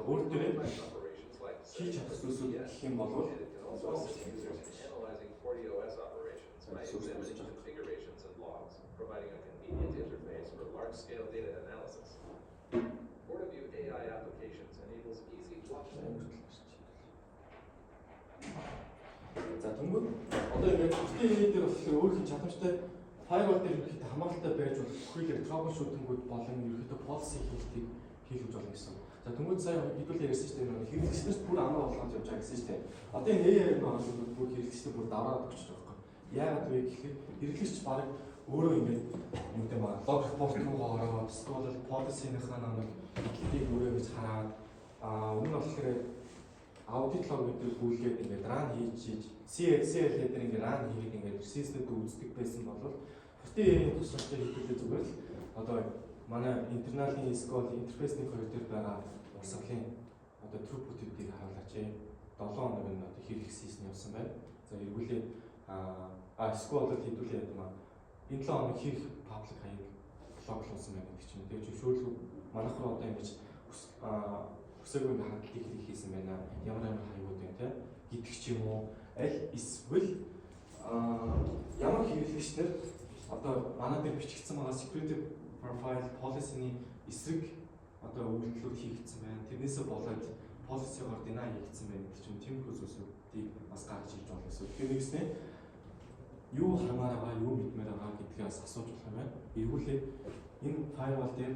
өөр дээрээ complex operations like хийж чадах зүйлсүүд гэх юм бол and it can also assist users in analyzing FortiOS operations by Source examining code. configurations and logs, providing a convenient interface for large-scale data analysis. FortiView AI applications enables easy blockchain За тэнгууд одоо ингээд FortiGate дээр болохоор өөрийнх нь чадамжтай firewall дээр ерөнхийдөө хамааралтай байж болох бүхийгээр troubleshooting-үүд болон ерөнхийдөө policy хийлтийг хийлгэж болно гэсэн. За тэнгууд сая хэдүүлээ ярьсан шүү дээ нэг хэрэглэгчнээс бүр амар болгоод явж байгаа гэсэн шүү дээ. Одоо энэ AI нь ороод бүр хэрэглэгчдээ бүр давраад өгч байгаа байхгүй. Яагаад вэ гэхээр хэрэглэгч баг өөрөө ингээд юм дээр маа log report руугаа ороод эсвэл policy-ийнхаа нэг хэдэлтийг өөрөө ингэж хараад өмнө нь болохоор audit log гэдэг гүйлгээд ингээд run хийж хийж CL дээр ингээд run хийгээд ингээд persistent үздэг байсан бол FortiGate тусламжтай хэдүүлээ зүгээр л одоо манай internal-ын эсвэл интерфейс 1 2 дээр байгаа урсгалын одоо throughput-үүдийг харуулаач. 7 хоног нь одоо хэрэглэсэн явсан байна. За эргүүлээ эсвэл бол хэдүүлээ яа юм энэ 7 хоног хийх public хаяг block-луулсан байна гэдэг чинь. Тэгээ зөвшөөрлөө манайх руу одоо ингэж хүсээгүй ингээ хандлтыг хийсэн байна. Ямар ямар хаягууд байна те гэдэг ч юм уу. Аль эсвэл ямар хэрэглэгчдэр одоо манай дээр бичигдсэн байгаа security profile policy-ны эсрэг одоо үйлдэлүүд хийгдсэн байна. Тэрнээсээ болоод policy-гоор deny хийгдсэн байна гэдэг чинь тиймэрхүү зүйлсүүдийг бас гаргаж ирж болно гэсэн. Тэгэхээр нэгснээ юу хармаар байгаа, юу мэдмээр байгаа гэдгээ бас асууж болох юм байна. Эргүүлээ энэ firewall дээр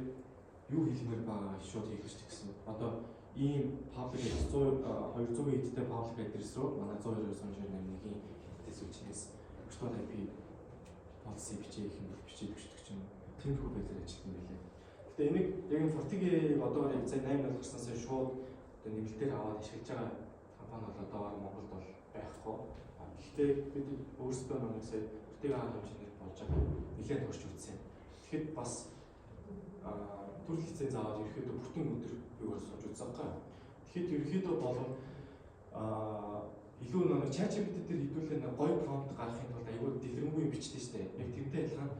юу хийлмээр байгаа шууд хийх гэсэн. Одоо ийм public 100 200 эдтэй public address руу манай 192.1.1-ийн хэдтэй сүлжээс virtual IP policy бичээ гэх юм бол бичээд өгчдөг ч юм уу. Тиймэрхүү байдлаар ажилладаг юм билээ. Гэтэ энийг яг энэ FortiGate-ийг одоогоор яг сая 8.0 гарснаас шууд одоо нэмэлтээр аваад ашиглаж байгаа компани бол одоогоор Монголд бол байхгүй. Гэхдээ бид өөрсдөө нэг сая FortiGate хэмжээнд болж байгаа нэлээд турш үзсэн. Тэгэхэд бас төрөл лиценз аваад ерөөхдөө бүтэн өдөр бийгээр сууж үзсэн байгаа. Тэгэхэд ерөөхдөө болон илүү нэг ChatGPT дээр хэдүүлээ нэг гоё prompt гаргахын тулд айгүй дэлгэрэнгүй бичдэг шүү дээ. Яг тэрнтэй адилхан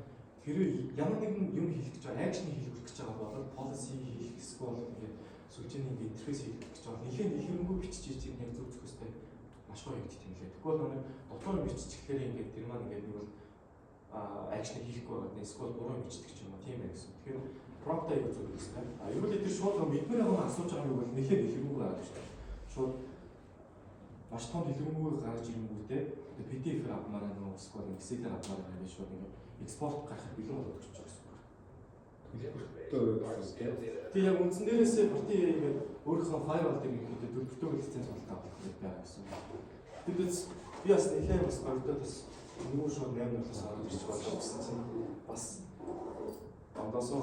хэрвээ ямар нэгэн юм хийх гэж байгаа, action хийх гэж байгаа бол policy хийх эсвэл ингээд сүлжээний ингээд интерфейс хийх гэж байгаа нэлээд дэлгэрэнгүй бичиж чинь яг зөв зөвхөстэй маш гоё хийгдэх юм лээ. Тэгвэл нэг дутуу юм биччихлээр ингээд тэр маань ингээд нэг бол action хийхгүй байгаа нь эсвэл буруу юм бичдэг ч юм уу тийм байх гэсэн. Тэгэхээр prompt аягүй зөв гэсэн. Юу л тэр шууд мэдмээр байгаа асууж байгаа юм бол нэлээд дэлгэрэнгүй гараад шүү дээ. Шууд маш том дэлгэрэнгүй гарч ирэнгүүтээ одоо PDF-ээр авмаар байна уу эсвэл Excel-ээр авмаар байна гэж шууд ингээд экспорт гаргах бэлэн болоод өгч байгаа гэсэн үг. Төлбөртэй гэсэн үг. Тэгээ яг үндсэн дээрээсээ FortiGate ингээд өөрийнхөө firewall дээр ерөнхийдөө төлбөртэй лиценз худалдаа авах хэрэгтэй байгаа гэсэн. Тэдээс би бас нэлээд бас гордоод бас нөгөө шууд 8.0-оос ороод ирчих болоо гэсэн чинь бас ондоосоо.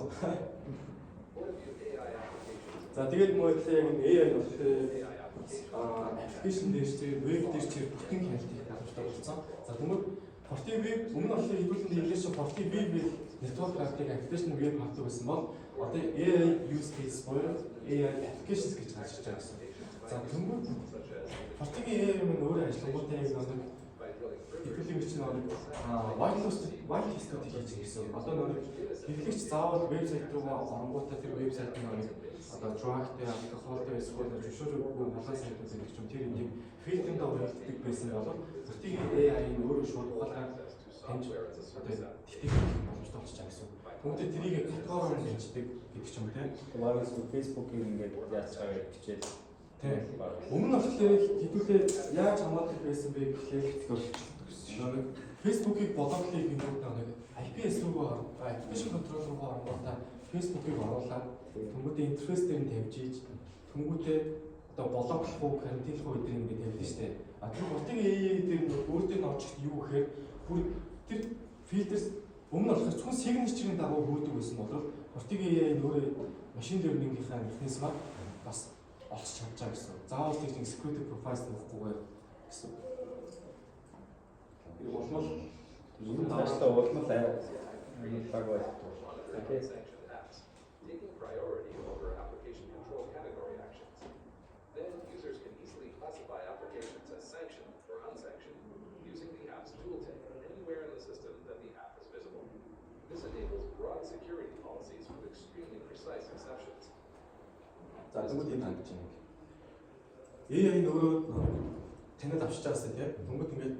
За тэгээд мөн яг энэ AI болохоор application дээр ч веб дээр ч бүтэн хяналт хийх боломжтой болсон. За тэгмээ FortiWeb өмнө нь болохоор хэдүүлэнд хэлсэн чинь FortiWeb network guard-ыг application web авдаг байсан бол одоо AI use case буюу AI applications гэж гарч ирж байгаа гэсэн. За тэгмээ FortiGate AI юм өөрөө ажиллангуудаа яг нэг хэдүүлэн чинь нэг whitelist whitelist-үүдийг хийж ирсэн. Одоо нэг хэрэглэгч заавал вебсайт руугаа оронгуудаа тэр вебсайт нь нэг одоо drug-тай, алкоголтой эсвэл зөвшөөрөлгүй холоо сайтууд гэдэг ч юм тэр нэг фильтрэнд уялддаг байсан бол FortiGate AI нь өөрөө шууд ухаалгаар таньж одоо detect хийх боломжтой болчих гэсэн. Түүнтэй тэрийг категориор нь дэмждэг гэдэг ч юм те. Бараг Facebook-ийг ингээд яаж байгаа бичээл. Тийм. Өмнө нь болохоор хэдүүлээ яаж хамгаалах байсан бэ гэхлээр нэг Facebook-ийг block-лыг хийнгүүт нэг IPS руугаа application control руугаа оронгуудаа Facebook-ийг оруулаад тэнгуүтээ интерфейс дээр нь тавьж ийж тэнгуүтээ одоо block-лох уу, карантинлах уу гэдэг ингээд тавьдаг штэ. А тэр FortiGate AI дээр өөр дээр нь орчихд юу гэхээр бүр тэр фильтр Өмнө нь болохоор зөвхөн signature-ийн дагуу хөөдөг байсан бол FortiGate AI өөрөө machine learning-ийнхаа механизмаар бас олж чадж байгаа гэсэн. Заавал тийм нэг security profiles нөхөхгүйгээр гэсэн. Улмал Энэ цаашлаа улмал баг байх. Monitor unsanctioned apps, taking priority over application control category actions. Then users can easily classify applications as sanctioned or unsanctioned using the app's tooltip anywhere in the system that the app is visible. This enables broad security policies with extremely precise exceptions. За, тэгвэл энэ хангаж байна. AI нь өөрөө танид авчиж байгаас, тийм. Тэнгүүд ингээд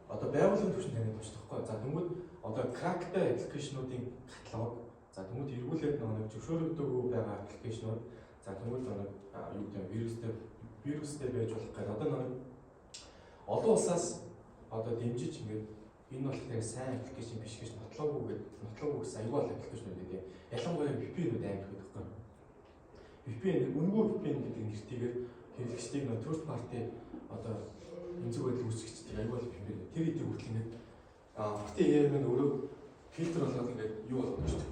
одоо байгууллагын түвшинд танид авчих байхгүй. За, тэнгүүд одоо crack-тай application уудын каталог. За, тэнгүүд эргүүлээд нэг зөвшөөрөгдөөгүй байгаа application ууд. За, тэнгүүд нэг юу гэдэг нь вирустэй байж болох гэдэг. Одоо нэг олон улсаас одоо дэмжиж ингээд энэ болохоор сайн application биш гэж нотлоогүй гэдэг, нотлоогүй гэсэн аюул application ууд гэдэг. Ялангуяа VPN-үүд амар их байдаг байхгүй. VPN, үнэгүй VPN гэдэг нэртэйгээр хэрэглэгчдийг нөө third party одоо эмзэг байдал үүсгэгчдийг аюул VPN тэр эдийг хүртэл ингээд Forti AI маань өөрөө фильтр болгоод ингээд юу болгоод өгчдөг.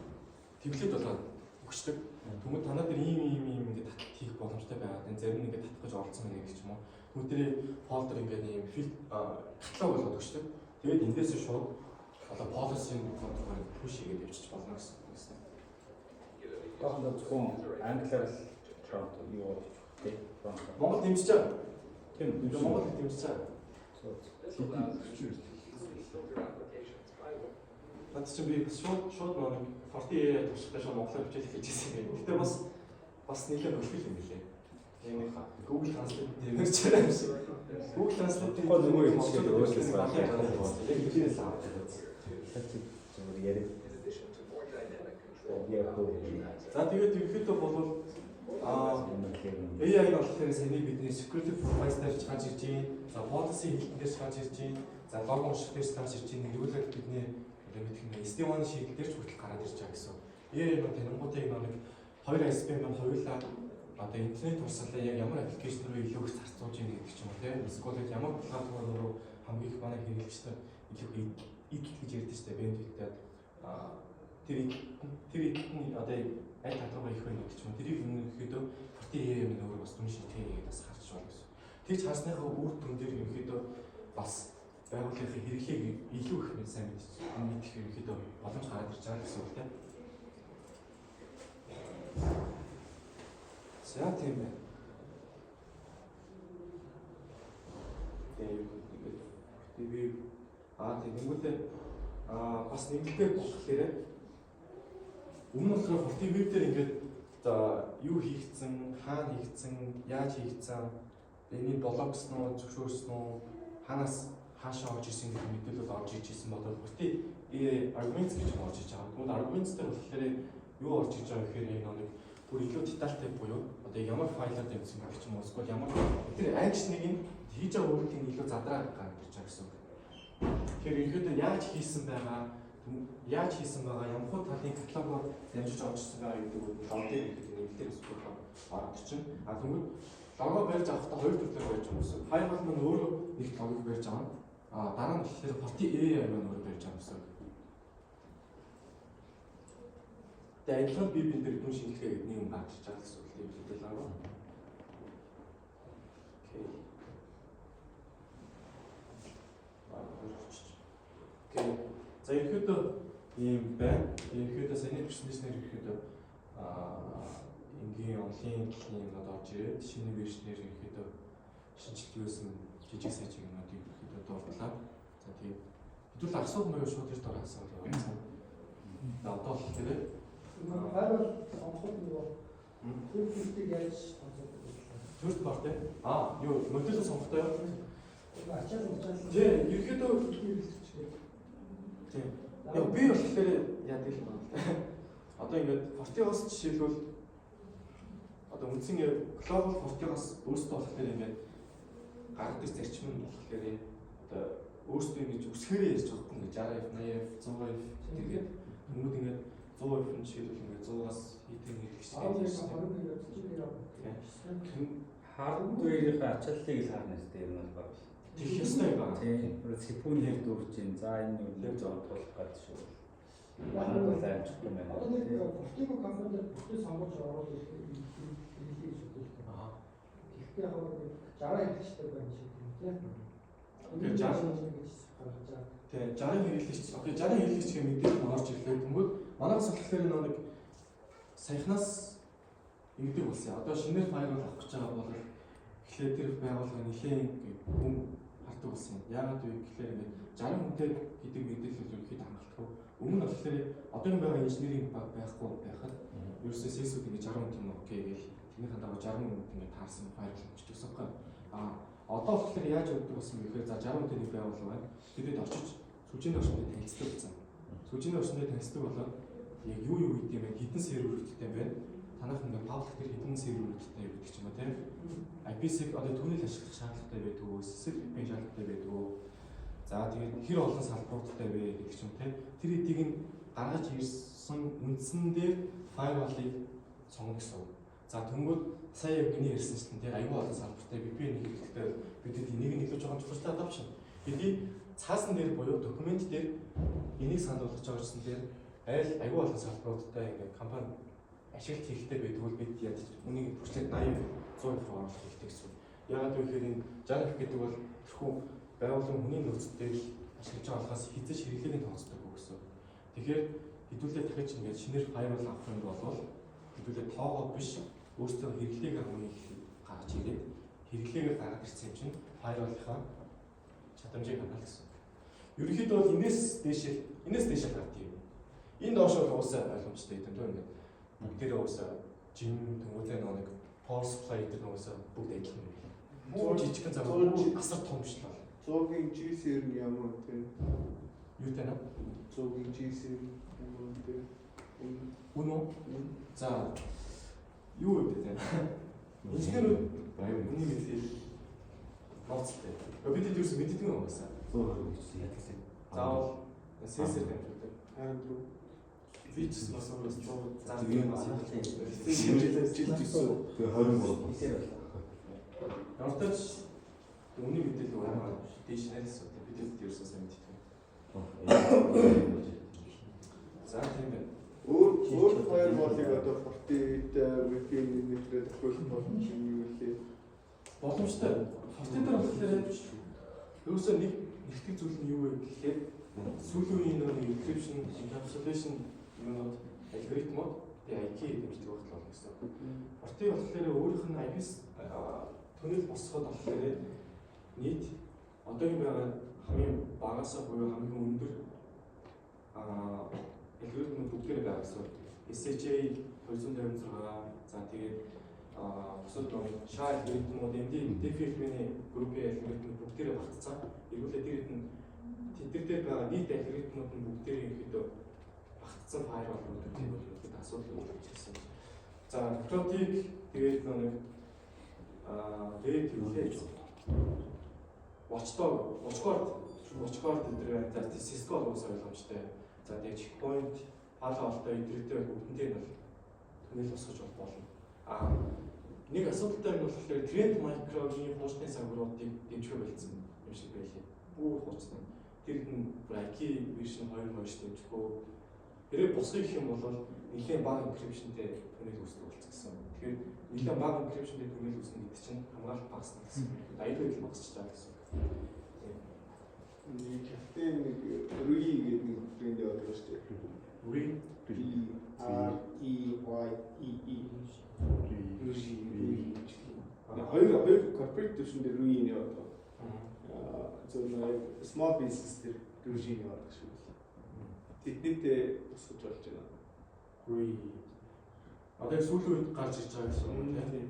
Template болгоод өгчдөг. Тэгмээ танаа дээр ийм ийм ийм ингээд таталт хийх боломжтой байгаа. Энэ зарим нь ингээд татах гэж оролцсон байна гэх ч юм уу. Тэгмээ тэр folder ингээд ийм фильтр каталог болгоод өгчдөг. Тэгээд эндээс шууд одоо policy control push хийгээд явчих болно гэсэн үг гэсэн. Одоохондоо зөвхөн англиар л prompt юу тий, prompt. Монгол дэмжиж байгаа. Тийм үү. Монгол дэмжиж байгаа. This allows users to easily filter applications by Над чинь би бас шууд нэг Forti AI туршихтай шууд монголоор бичээд хийж ирсэн юм. Гэтэ бас нэлээд нөлөөлөл юм билээ. Тийм нэг Google Translate дээр ч юм шиг. Google Translate Тухайн нөгөө хэлчихэд өөрчлөс байна. Яг хичээлээс авч байгаа. Зүгээр яриад In addition to more dynamic control of Яг хөө. application access. За, тэгээд ерөнхийдөө бол юм лээ. AI нь болохоор саяны бидний security profiles дээр ч гарч ирж байна. За, policy хэлтэн дээр ч гарч ирж байна. За, лог унших дээр ч гарч ирж байна. Эргүүлээд бидний одоо мэдэх юм SD-WAN шийдэл дээр ч хүртэл гараад ирж байгаа гэсэн. AI нь танингуудыг нэг хоёр ISP маань хоёулаа одоо интернет урсгалаа яг ямар application руу илүү их зарцуулж байна гэдэг ч юм уу, тийм. Эсвэл ямар платформ руу хамгийн их манай хэрэглэгчдэр илүү их идэл гэж ярьдэн шүү дээ, bandwidth-тэй. Тэр идэлт нь одоо аль тал руугаа их байна гэдэг ч юм уу. Тэрийг ерөнхийдөө Forti AI нь өөрөө бас дүн шинжилгээ хийгээд бас харж байна гэсэн. Тэгж харсныхаа үр дүн дээр ерөнхийдөө бас байгууллагын хэрэглээг илүү их сайн мэдэх ерөнхийдөө боломж гараад ирж байгаа гэсэн үг, тийм. За, тийм байна. Тэгээ ингээд би тийм тэнгуүтээ бас нэмэлтээр болохоор өмнө нь болохоор FortiWeb дээр ингээд за юу хийгдсэн, хаана хийгдсэн, яаж хийгдсэн, энэний блоксон уу, зөвшөөрсөн үү, хаанаас хаашаа орж ирсэн гэдэг мэдээлэл орж иж ирсэн бол Forti AI arguments гэж юм орж иж байгаа. Тэгмээд arguments дээр болохоор юу орж иж байгаа гэхээр яг нэг бүр илүү детальтай буюу одоо ямар файлаар дэмжсэн гэх ч юм уу, эсвэл ямар тэр action-ыг нь хийж байгаа үйлдэлийг илүү задраа гаргаж ирж байгаа гэсэн үг. Тэгэхээр ерөнхийдөө яаж хийсэн байгаа, яаж хийсэн байгаа, ямар хуу талын каталогоор дамжиж орж ирсэн байгаа гэдэг үг лог дээр ихэд нэмэлтээр эсвэл орж ирчин. А тэгвэл лого барьж авахдаа хоёр төрлөөр барьж байгаа гэсэн. Firewall маань өөрөө нэг логийг барьж авна. А дараа нь болохоор Forti AI маань өөрөө барьж авна гэсэн. Тэгээ адилхан би бид нар дүн шинжилгээ гэдэг нэг юм гарч иж байгаа гэсэн үг тийм мэдээлэл аваа. Okay. Okay. За, ерөнхийдөө ийм байна. Ерөнхийдөө саяны presentation ээр ерөнхийдөө энгийн онлайн талын юмнууд орж ирээд шинэ version ээр ерөнхийдөө шинжилт юусэн жижиг сажиг юмнуудыг ерөнхийдөө дурдлаа. За, тийм. Хэдүүл асуух маяг шууд тэр дор асуух явуулсан. За, одоо л тэр Firewall сонгоход нөгөө third party-г яаж тооцоодог вэ? Third party юу модель сонгохдоо юу? Ачаал ачаал. Тийм, ерөнхийдөө тийм. Яг би болохоор яадаг юм байна л да. Одоо ингээд Forti-гоос жишээлбэл одоо үндсэн global Forti-гоос өөрсдөө болохоор ингээд гаргадаг зарчим нь болохоор одоо өөрсдөө ингэж өсгөрөө ярьж байгаа байхгүй, ингээд 60F, 80F, 100F тэргээд хүмүүс ингээд 100% нь жишээлбэл ингээд 100-аас хэдэн хэрэглэгч 11 21 Hardware-ийн ачааллыг л харна шүү дээ, ер нь бол баг. Тэгэх ёстой юм байна. Тийм. CPU-ний хэрэг дүүрч чинь. За, энэ юу нэг зон тулах гэдэг шүү. Манайд бол амжихгүй байна. Одоо нэг Fortigo компани дээр бүртээ сонгож оруулах хэрэглээ гэж боддог. Тэгэхдээ яг нэг 60 хэрэглэгчтэй байна шиг юм тийм. Тэгээ 60 гэж гаргаж байгаа. Тэгээ 60 хэрэглэгч, okay, 60 хэрэглэгч гэх мэдээлэл орж ирлээ. Тэнгүүд манайхаас болохоор нэг саяхнаас ингэдэг болсон. Одоо шинээр firewall авах гэж байгаа бол эхлээд тэр байгууллага нэлээд хүн хардаг болсон юм. Яагаад вэ гэхээр ингээд 60 хүнтэй гэдэг мэдээлэл ерөнхийдөө хангалтгүй. Өмнө нь болохоор одоогийн байгаа инженерийн баг байхгүй байхад ерөөсөө sales-үүд ингээд 60 хүн юм okay гээл тэрнийхэн дагуу 60 хүнд ингээд таарсан firewall авчдаг гэсэн юм. А одоо болохоор яаж өгдөг болсон бэ гэхээр за 60 хүнтэй нэг байгууллага байна. Тэдэд очиж сүлжээний орчинд танилцдаг болсон. Сүлжээний орчинд танилцдаг болоод яг юу юу гэдэг юм бэ? Хэдэн серверүүдтэй юм бэ? Танайх ингээд public дээр хэдэн серверүүдтэй гэдэг ч юм уу тийм. IPsec одоо түүнийг ашиглах шаардлагатай байдаг уу? SSL VPN шаардлагатай байдаг уу? За тэгээд хэр олон салбаруудтай вэ гэдэг ч юм тийм. Тэр эдийг нь гаргаж ирсэн үндсэн дээр firewall-ыг сонгоно гэсэн үг. За тэнгүүд сая яг миний ярьсанчлан тийм аюул олон салбартай VPN хэрэглэхдээ бидэд энийг нь илүү жоохон чухалтай adoption. Бидний цаасан дээр буюу документ дээр энийг санал болгож байгаа гэсэн дээр айл аюул олон салбаруудтай ингээд компани ашиглалт хэрэгтэй байдаг бол бид яаж үнийг бүрчлээд 80 100% оруулах хэрэгтэй гэсэн үг. Яагаад вэ гэхээр энэ 60 гэдэг бол тэрхүү байгууллагын хүний нөөц дээр л ашиглаж байгаа болохоос хэзээ ч хэрэглээний тооцдог гэсэн. Тэгэхээр хэдүүлээ дахиж ингээд шинээр firewall авах юм бол хэдүүлээ тоогоо биш, өөрсдөө хэрэглээг хамгийн их гаргаж ирээд, хэрэглээгээ гаргаж ирсэн юм чинь firewall-ийнхаа чадамжийг хангах гэсэн. Ерөнхийдөө бол энэс дээшээ гардаг юм. Энэ доош бол уусаа ойлгомжтой юм дөө, ингээд бүгдээрээ уусаа жин тэнгуүлээ нэг power supply гэдэг нь уусаа бүгд адилхан юм. Бүр жижигхэн зав асар том биш л бол. 100-ийн GC нь ямар үнэтэй? Юутай нэ? 100-ийн GC ямар үнэтэй? Үнэ үү? За, юу гэдэг те? Инженерүүд үнийн мэдээ нууцтай. Бид хэд юусэн мэддэг юм угаасаа. 120 гэсэн ядсан. Заавал сенсор дамжуулдаг. Харин рүү. Би ч гэсэн бас 100 за Тийм. Жил 9. Тэгээ 23. Нисээр боллоо. Ямар ч үнийн мэдээлэл амар дээш нэ гэсэн. Бид хэд юусэн сайн мэддэг. За, тийм байна. Өөр өөр firewall-ыг одоо Fortinet VPN нэтээр тохируулах боломж юм юу лээ? Боломжтой. Fortinet дээр болохоор ерөөсөө нэг нэгтгэх зүйл нь юу вэ гэхээр сүүлийн үеийн нэг encryption, encapsulation юмнууд, алгоритмууд тэгээ IKE дэмждэг байх болно гэсэн. Fortinet болохоор өөрийнх нь IP tunnel босгоход болохоор нийт одоогийн байгаа хамгийн багасаа буюу хамгийн өндөр алгоритмууд бүгдээрээ байгаа гэсэн. SHA 256, за тэгээд бусад нэг SHA алгоритмууд, MD Diffie-Hellman группийн алгоритмууд бүгдээрээ багтцсан. Эргүүлээ тэр хэд нь тэд дээр байгаа нийт алгоритмууд нь бүгдээрээ ерөнхийдөө багтцсан firewall үүдэг бол ерөнхийдөө асуудал үүсгэж ирсэн. За, Mikrotik, тэгээд нэг Red юу лээ, Watchdog, WatchGuard энэ байна. За, Cisco бол уусаа ойлгомжтой. За, тэгээд Checkpoint, Palo Alto эдгэртэй бүгдэнтэй нь бол tunnel босгож болно. А нэг асуудалтай юм болохоор Trend Micro-гийн хуучны загваруудыг дэмжих болсон юм шиг байлээ. Бүр хуучны. Тэр нь IKE version 2.2 дэмжихгүй. Тэрийг босгох гэх юм бол нэлээд бага encryption-тэй tunnel үүсдэг болсон гэсэн. Тэгэхээр нэлээд бага encryption-тэй tunnel үүснэ гэдэг чинь хамгаалалт багасна гэсэн. Аюулгүй байдал багасч байгаа гэсэн. Нэг капитан нэг Rui гэдэг нэг брэнд яваад байгаа шүү дээ. Rui. R E Y E E. Rui. Хоёр хоёр corporate төвшин дээр Rui нь яваад байгаа. Аа, зөв нэг small business дээр Rui нь яваад байгаа шүү дээ. Тэднийтэй босгож болж байна. Rui. Одоо яг сүүлийн үед гарч ирж байгаа гэсэн юм тийм.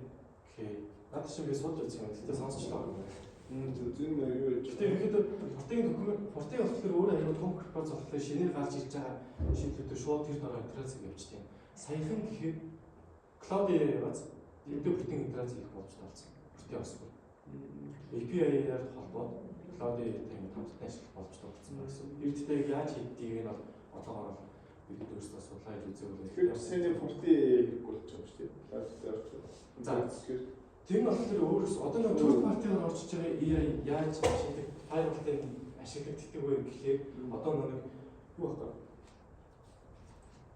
Okay. Надад чинь би сууж үзсэн юм. Гэтэ сонсчлоо юм байна. Зөв зөв юу яаж. Гэтэ ерөнхийдөө Forti-ийн документ, Forti болохоор өөрөө аюу том корпорац болохоор шинээр гарч ирж байгаа шийдлүүдээр шууд тэр дороо интеграц явуулчихдаг юм. Саяхан гэхээр Cloud AI-гаас тэрдээ бүтэн интеграц хийх боломжтой болсон. Forti осгүй. API-аар холбоод Cloud AI-тай ингээд хамтдаа ажиллах боломжтой болсон гэсэн. Тэр дэхтэй яаж хийдгийг нь бол одоогоор бол бид өөрсдөө судлаа хийж үзээгүй. Тэгэхээр сэний Forti хэрэггүй болчих юм шүү дээ. Cloud дээр орчих. За. Тэгэхээр Тэр нь болохоор өөрөөс одоо нэг third party-гаар орж иж байгаа AI яаж ашигладаг, firewall-тай ашиглагддаг вэ гэхээр одоо нэг юу байхгүй.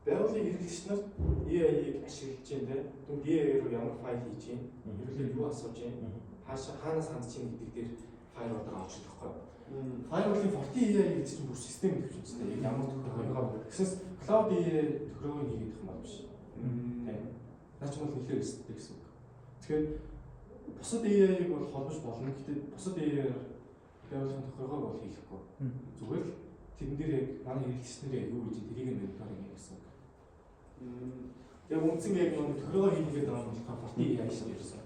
Байгууллагын хэрэглэгч нар AI-г ашиглаж байна те. Тэгвэл AI руу ямар файл хийж байна? Хэрэглээ юу асууж байна? Хаашаа хаанаас хандж байна гэдэг дээр firewall-аар авч ирэх байхгүй. Firewall-ын Forti AI гэдэг чинь бүр систем гэх юм чинь те. Ямар тохиргоо гэсээс Cloud AI тохиргоог хийгээд юм бол биш. Тийм. Наа ч бол нэлээд рисктэй гэсэн үг. Тэгэхээр бусад AI-г бол холбож болно. Гэхдээ бусад AI-аар байгууллагын тохиргоог бол хийхгүй. Зүгээр л тэрэн дээр яг манай хэрэглэгч нар яг юу гэж тэрийг нь мониторинг хийх гэсэн үг. Яг үндсэн яг нэг тохиргоо хийгээд байгаа юм болохоор Forti AI шиг ерөөсөн.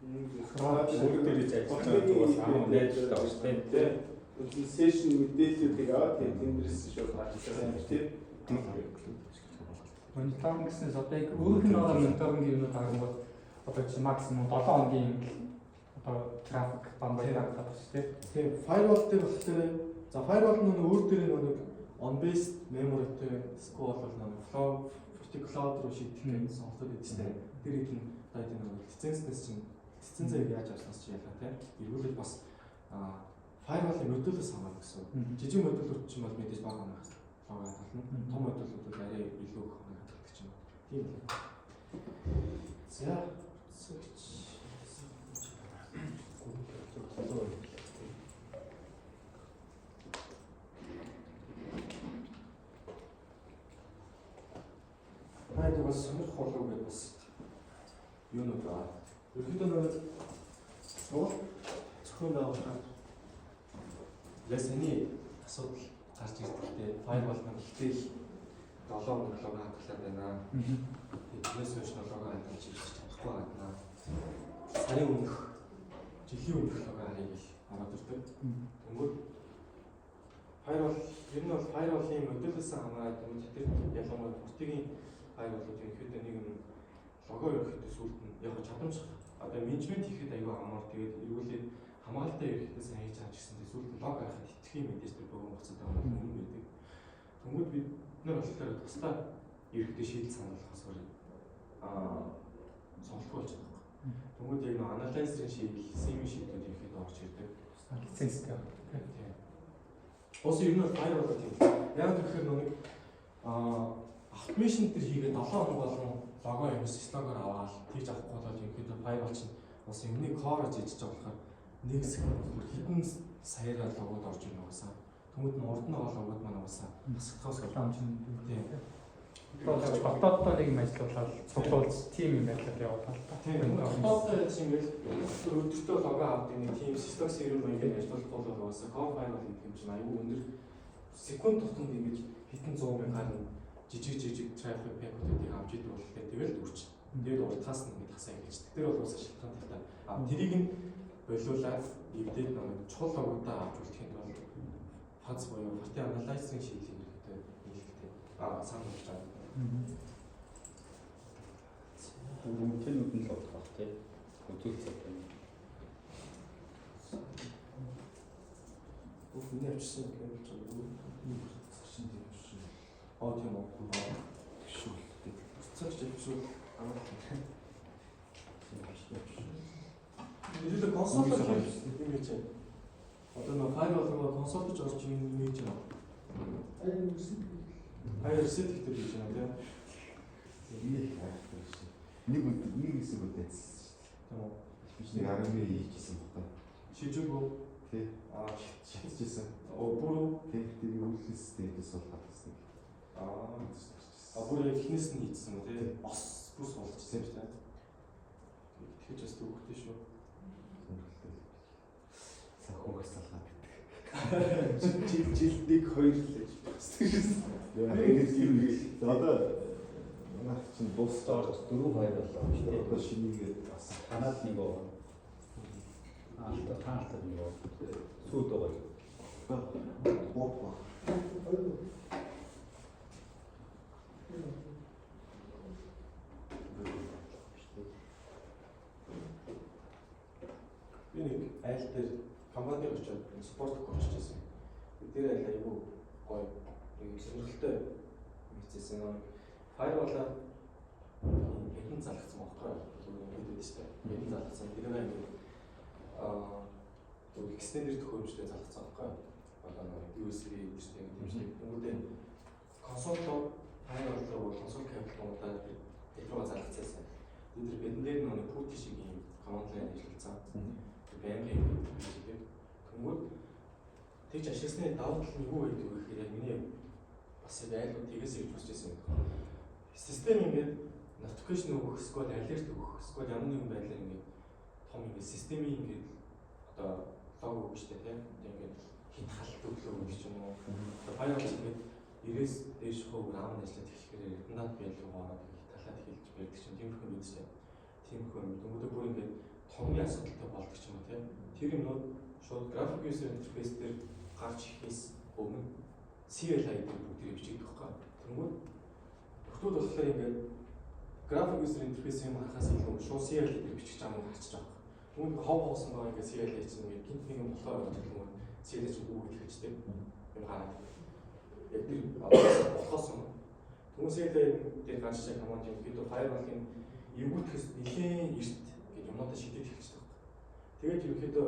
Мөрөг дээр ч ажиллаж байгаа бас амар найдвартай байна шүү дээ. Үндсэн session мэдээллүүдийг аваад тэгээд тэндээс шууд гарч ирсэн юм тий. Мониторинг гэснээс одоо яг өөрөх нь байгаа мониторинг юмнууд харангуут одоо чи максимум 7 хоногийн одоо трафик дандаа харагдах байна шүү дээ. Тийм, firewall дээр болохоор за firewall нь өөр дээр нэг on based memory-тэй SQL бол нэг flow FortiCloud руу шийдэх гэж сонголтууд өгдөг шүү дээ. Тэр хэд нь одоо тийм нэг лицензнээс чинь лицензээ яаж авснаас чи ялгаа тийм. Эргүүлэл бас firewall-ын модулээс хамаарна гэсэн. Жижиг модулууд чинь бол мэдээж бага хоног log хадгална. Том модулууд бол арай илүү их хоног хадгалдаг ч юм уу. Тийм л. За, цэгч. Хайд бас сонирх болов гэдэг бас юунууд байгаа. Ерөнхийдөө нэг сургууль зохион байгуулахаар яг саний асуудал гарч ирдэг те. Firewall маань ихтэй л 7 хоног log хадгалаад байна. Тэрнээс хойш log хадгалж ирж чадахгүй байна. Сарын өмнөх, жилийн өмнөх log харъя гэж ороод ирдэг. Тэнгүүд firewall ер нь бол firewall-ын модулээс хамаарат тэр ялангуяа Forti-гийн firewall-ууд ерөнхийдөө нэг юм log оо ерөнхийдөө сүлд нь яг чадамж одоо менежмент хийхэд аюу амар, тэгээд эргүүлээд хамгаалалтаа ерөнхийдөө сайн хийж байгаа ч гэсэн тэгээд сүлд нь log харахад итгэх юм мэдээж тэр богино хугацаатай байгаа юм байдаг. Тэнгүүд бид нар болохоор тусдаа ерөнхийдөө шийдэл санал болгохоос сонголтгүй болж байгаа байхгүй. Тэнгүүд яг нэг analyzer-ын шийдэл, SIEM-ийн шийдлүүд ерөнхийдөө орж ирдэг. Лицензтэй байна. Тийм. Ус ер нь бол firewall тийм. Яг тэгэхээр нэг automation дээр хийгээд 7 хоног болгон log оо юм syslog оор аваад тийж авахгүй бол ерөнхийдөө firewall чинь бас юмны core гэж ижиж байгаа болохоор нэг секунд бүр хэдэн саяараа log ууд орж ирнэ угаасаа. Тэнгүүд нь урд нь байгаа log ууд маань угаасаа хасагдахаас Програм чинь Тийм. Дотооддоо нэг юм ажиллуулаад цуглуулж team юм байдлаар явуулаад та. Тийм. Дотооддоо яаж юм бэл өдөртөө log оо авдаг нэг тийм syslog server маягаар ажиллахгүй бол угаасаа core firewall гэдэг юм чинь аюу өндөр секунд тутамд ингэж хэдэн зуун мянган жижиг жижиг traffic packet-уудыг авч идэг болохоор тэгэл үрч. Тэгээд урдхаас нь ингэж хасаа эхэлждэг. Тэр бол угаасаа шалтгаантай та. А тэрийг нь болиулаад эвдээд нэг чухал log уудаа авч үлдэхэд бол FAS буюу Forti Analyzer-ын шийдлийг ерөнхийдөө нийлэлтэй санал болгож байгаа. Үнэтэйнүүд нь л бодох бах тий. Үзүүлэх цаг юм. Бүх миний авчирсан кабель чинь Чинь тийм шүү. Аа тийм үү. Тэгшүүлдэг. Цогч авчирвал амархан. Тийм шүү. Ерөнхийдөө консолоор юм гэж байна. Одоо нөгөө firewall руу консолж орж юм хийж байна. Аяа үсэн. Fire reset гэдэг хийж байна тийм. Нэг их айхтар шин. Нэг өдөр нэг хэсэг үдээсэн шүү. Тийм үү. Би ч нэг 10 хийжсэн багтаа. Шижээгүй. Тий. Аа Шатчихсан. Оо бүр үү? Тий. Тэр үйлээс дээрээс бол хатсан. Аа бүр яг эхнээс нь хийжсэн үү тий. Ос бүр суулчихсан юм шүү дээ. Тэгэж бас төвхтэй шүү. Сонирхолтой. Санхүүгээс салгаад байдаг. Жил жил нэг хоёр л гэж байна. Яг юм. Одоо манайх чинь Бусд орж 4 2 боллоо шүү дээ. Одоо шинийгээд бас Танаад нэг байгаа. Алтаа таалтад нэг байгаа. Сүйд байгаа. боо боо. Хоёр. Би нэг айл дээр компаниг очиод support өгөх очижсэн. Тэр айл айгүй гоё нэг сонирхолтой юм хийсэн. Нэг firewall-аа хэдэн залгацсан байхгүй юу? Зүгээр ингэж байдаг шүү дээ. Хэдэн залгацсан. Тэр нэг ингэ зүгээр extender төхөөрөмжтэй залгацсан байхгүй юу? Одоо нэг USB гэдэг тийм шүү дээ. Тэнгүүдээ консолтоо Firewall руу console cable дуудаад тэр рүү залгацсан. Тэр бидэн дээр нэг PuTTY шиг юм command line ажилласан. Тэр байнгын юм. Тэнгүүд тэгж ашигласны давуу тал нь юу байдаг вэ гэхээр яг миний бас яг айлууд тгээс гэж бодож байсан юм. Систем ингээд notification өгөх, эсвэл alert өгөх, эсвэл ямар нэгэн байдлаар ингээд том ингээд системийн ингээд одоо log өгөх штэ, тийм. Одоо ингээд хит халт өглөө өгөх ч юм уу. Одоо firewall ингээд 90-ээс дээш хувь RAM ажиллаад эхлэхээр redundant байдал руу ороод ингээд талаад эхэлж байдаг чинь тиймэрхүү юм шүү дээ. Тиймэрхүү юм. Тэнгүүдээ бүр ингээд томны асуудалтай болдог ч юм уу, тийм. Тэр юмнууд шууд graphic user interface дээр гарч ирэхээс өмнө CLI дээр бүгдээ бичигдэх байхгүй. Тэнгүүд нөхдүүд болохоор ингээд graphic user interface юм харахаас илүү шууд CLI дээр бичиж байгаа юм харчиж байгаа. Тэнгүүд хов хоосон байгаа ингээд CLI чинь ингээд гинт нэг юм болохоор байгаа юм, CLI чинь үү гэж хэлждэг юм гараад. Яг тэр болохоос өмнө. Тэнгүүд CLI дээр гарч ирэх команд юм хэд firewall-ын эвгүүтгэхээс нэлээд эрт гэж юмнуудаа шийдэж эхэлчихдэг байхгүй. Тэгээд ерөнхийдөө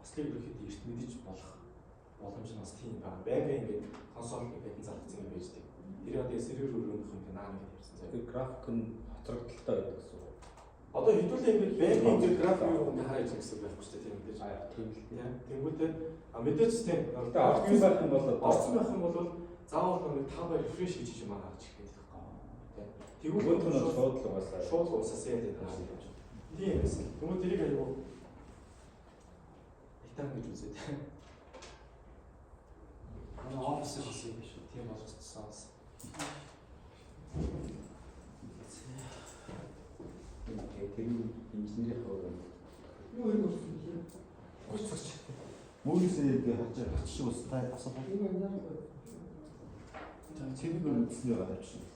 ослыг ерөнхийдөө эрт мэдэж болох боломж нь бас тийм байна. Байнгын ингээд консол ингээд залгацсан юм байж тийг. Тэр одоо сервер өрөөнөх юм наа нэг ярьсан заяа. Тэр график нь хоцрогдолтой байдаг гэсэн үг. Одоо хэдүүлээ ингээд байнгын тэр график юу ингээд хараа хийж гэсэн байхгүй шүү дээ, тийм мэдээж. Аа, тийм л Тийм. Тэнгүүтээ а мэдээж тийм. Гэтэ орцсон байх юм бол орцсон байх юм бол заавал нэг tab refresh хийж юм аа гарч ирэх гэдэг байхгүй. Тийм. Тэгвэл Тэгвэл нь шууд л угаасаа шууд л уусаа юм байна. Тийм байсан. Тэнгүүд тэрийг аягүй итам гэж үзээд. Манай офис бас юм шүү. Тийм болгоцсон бас. Тэр инженерийн хувьд Юу хэрэг болсон бэ? Гүцэрч. Мөрөөсөө ингээ хачиж хачиж ус та асуулт. Энэ анзаарах. За, цэнийг мэдсэн байгаа тавьчихсан.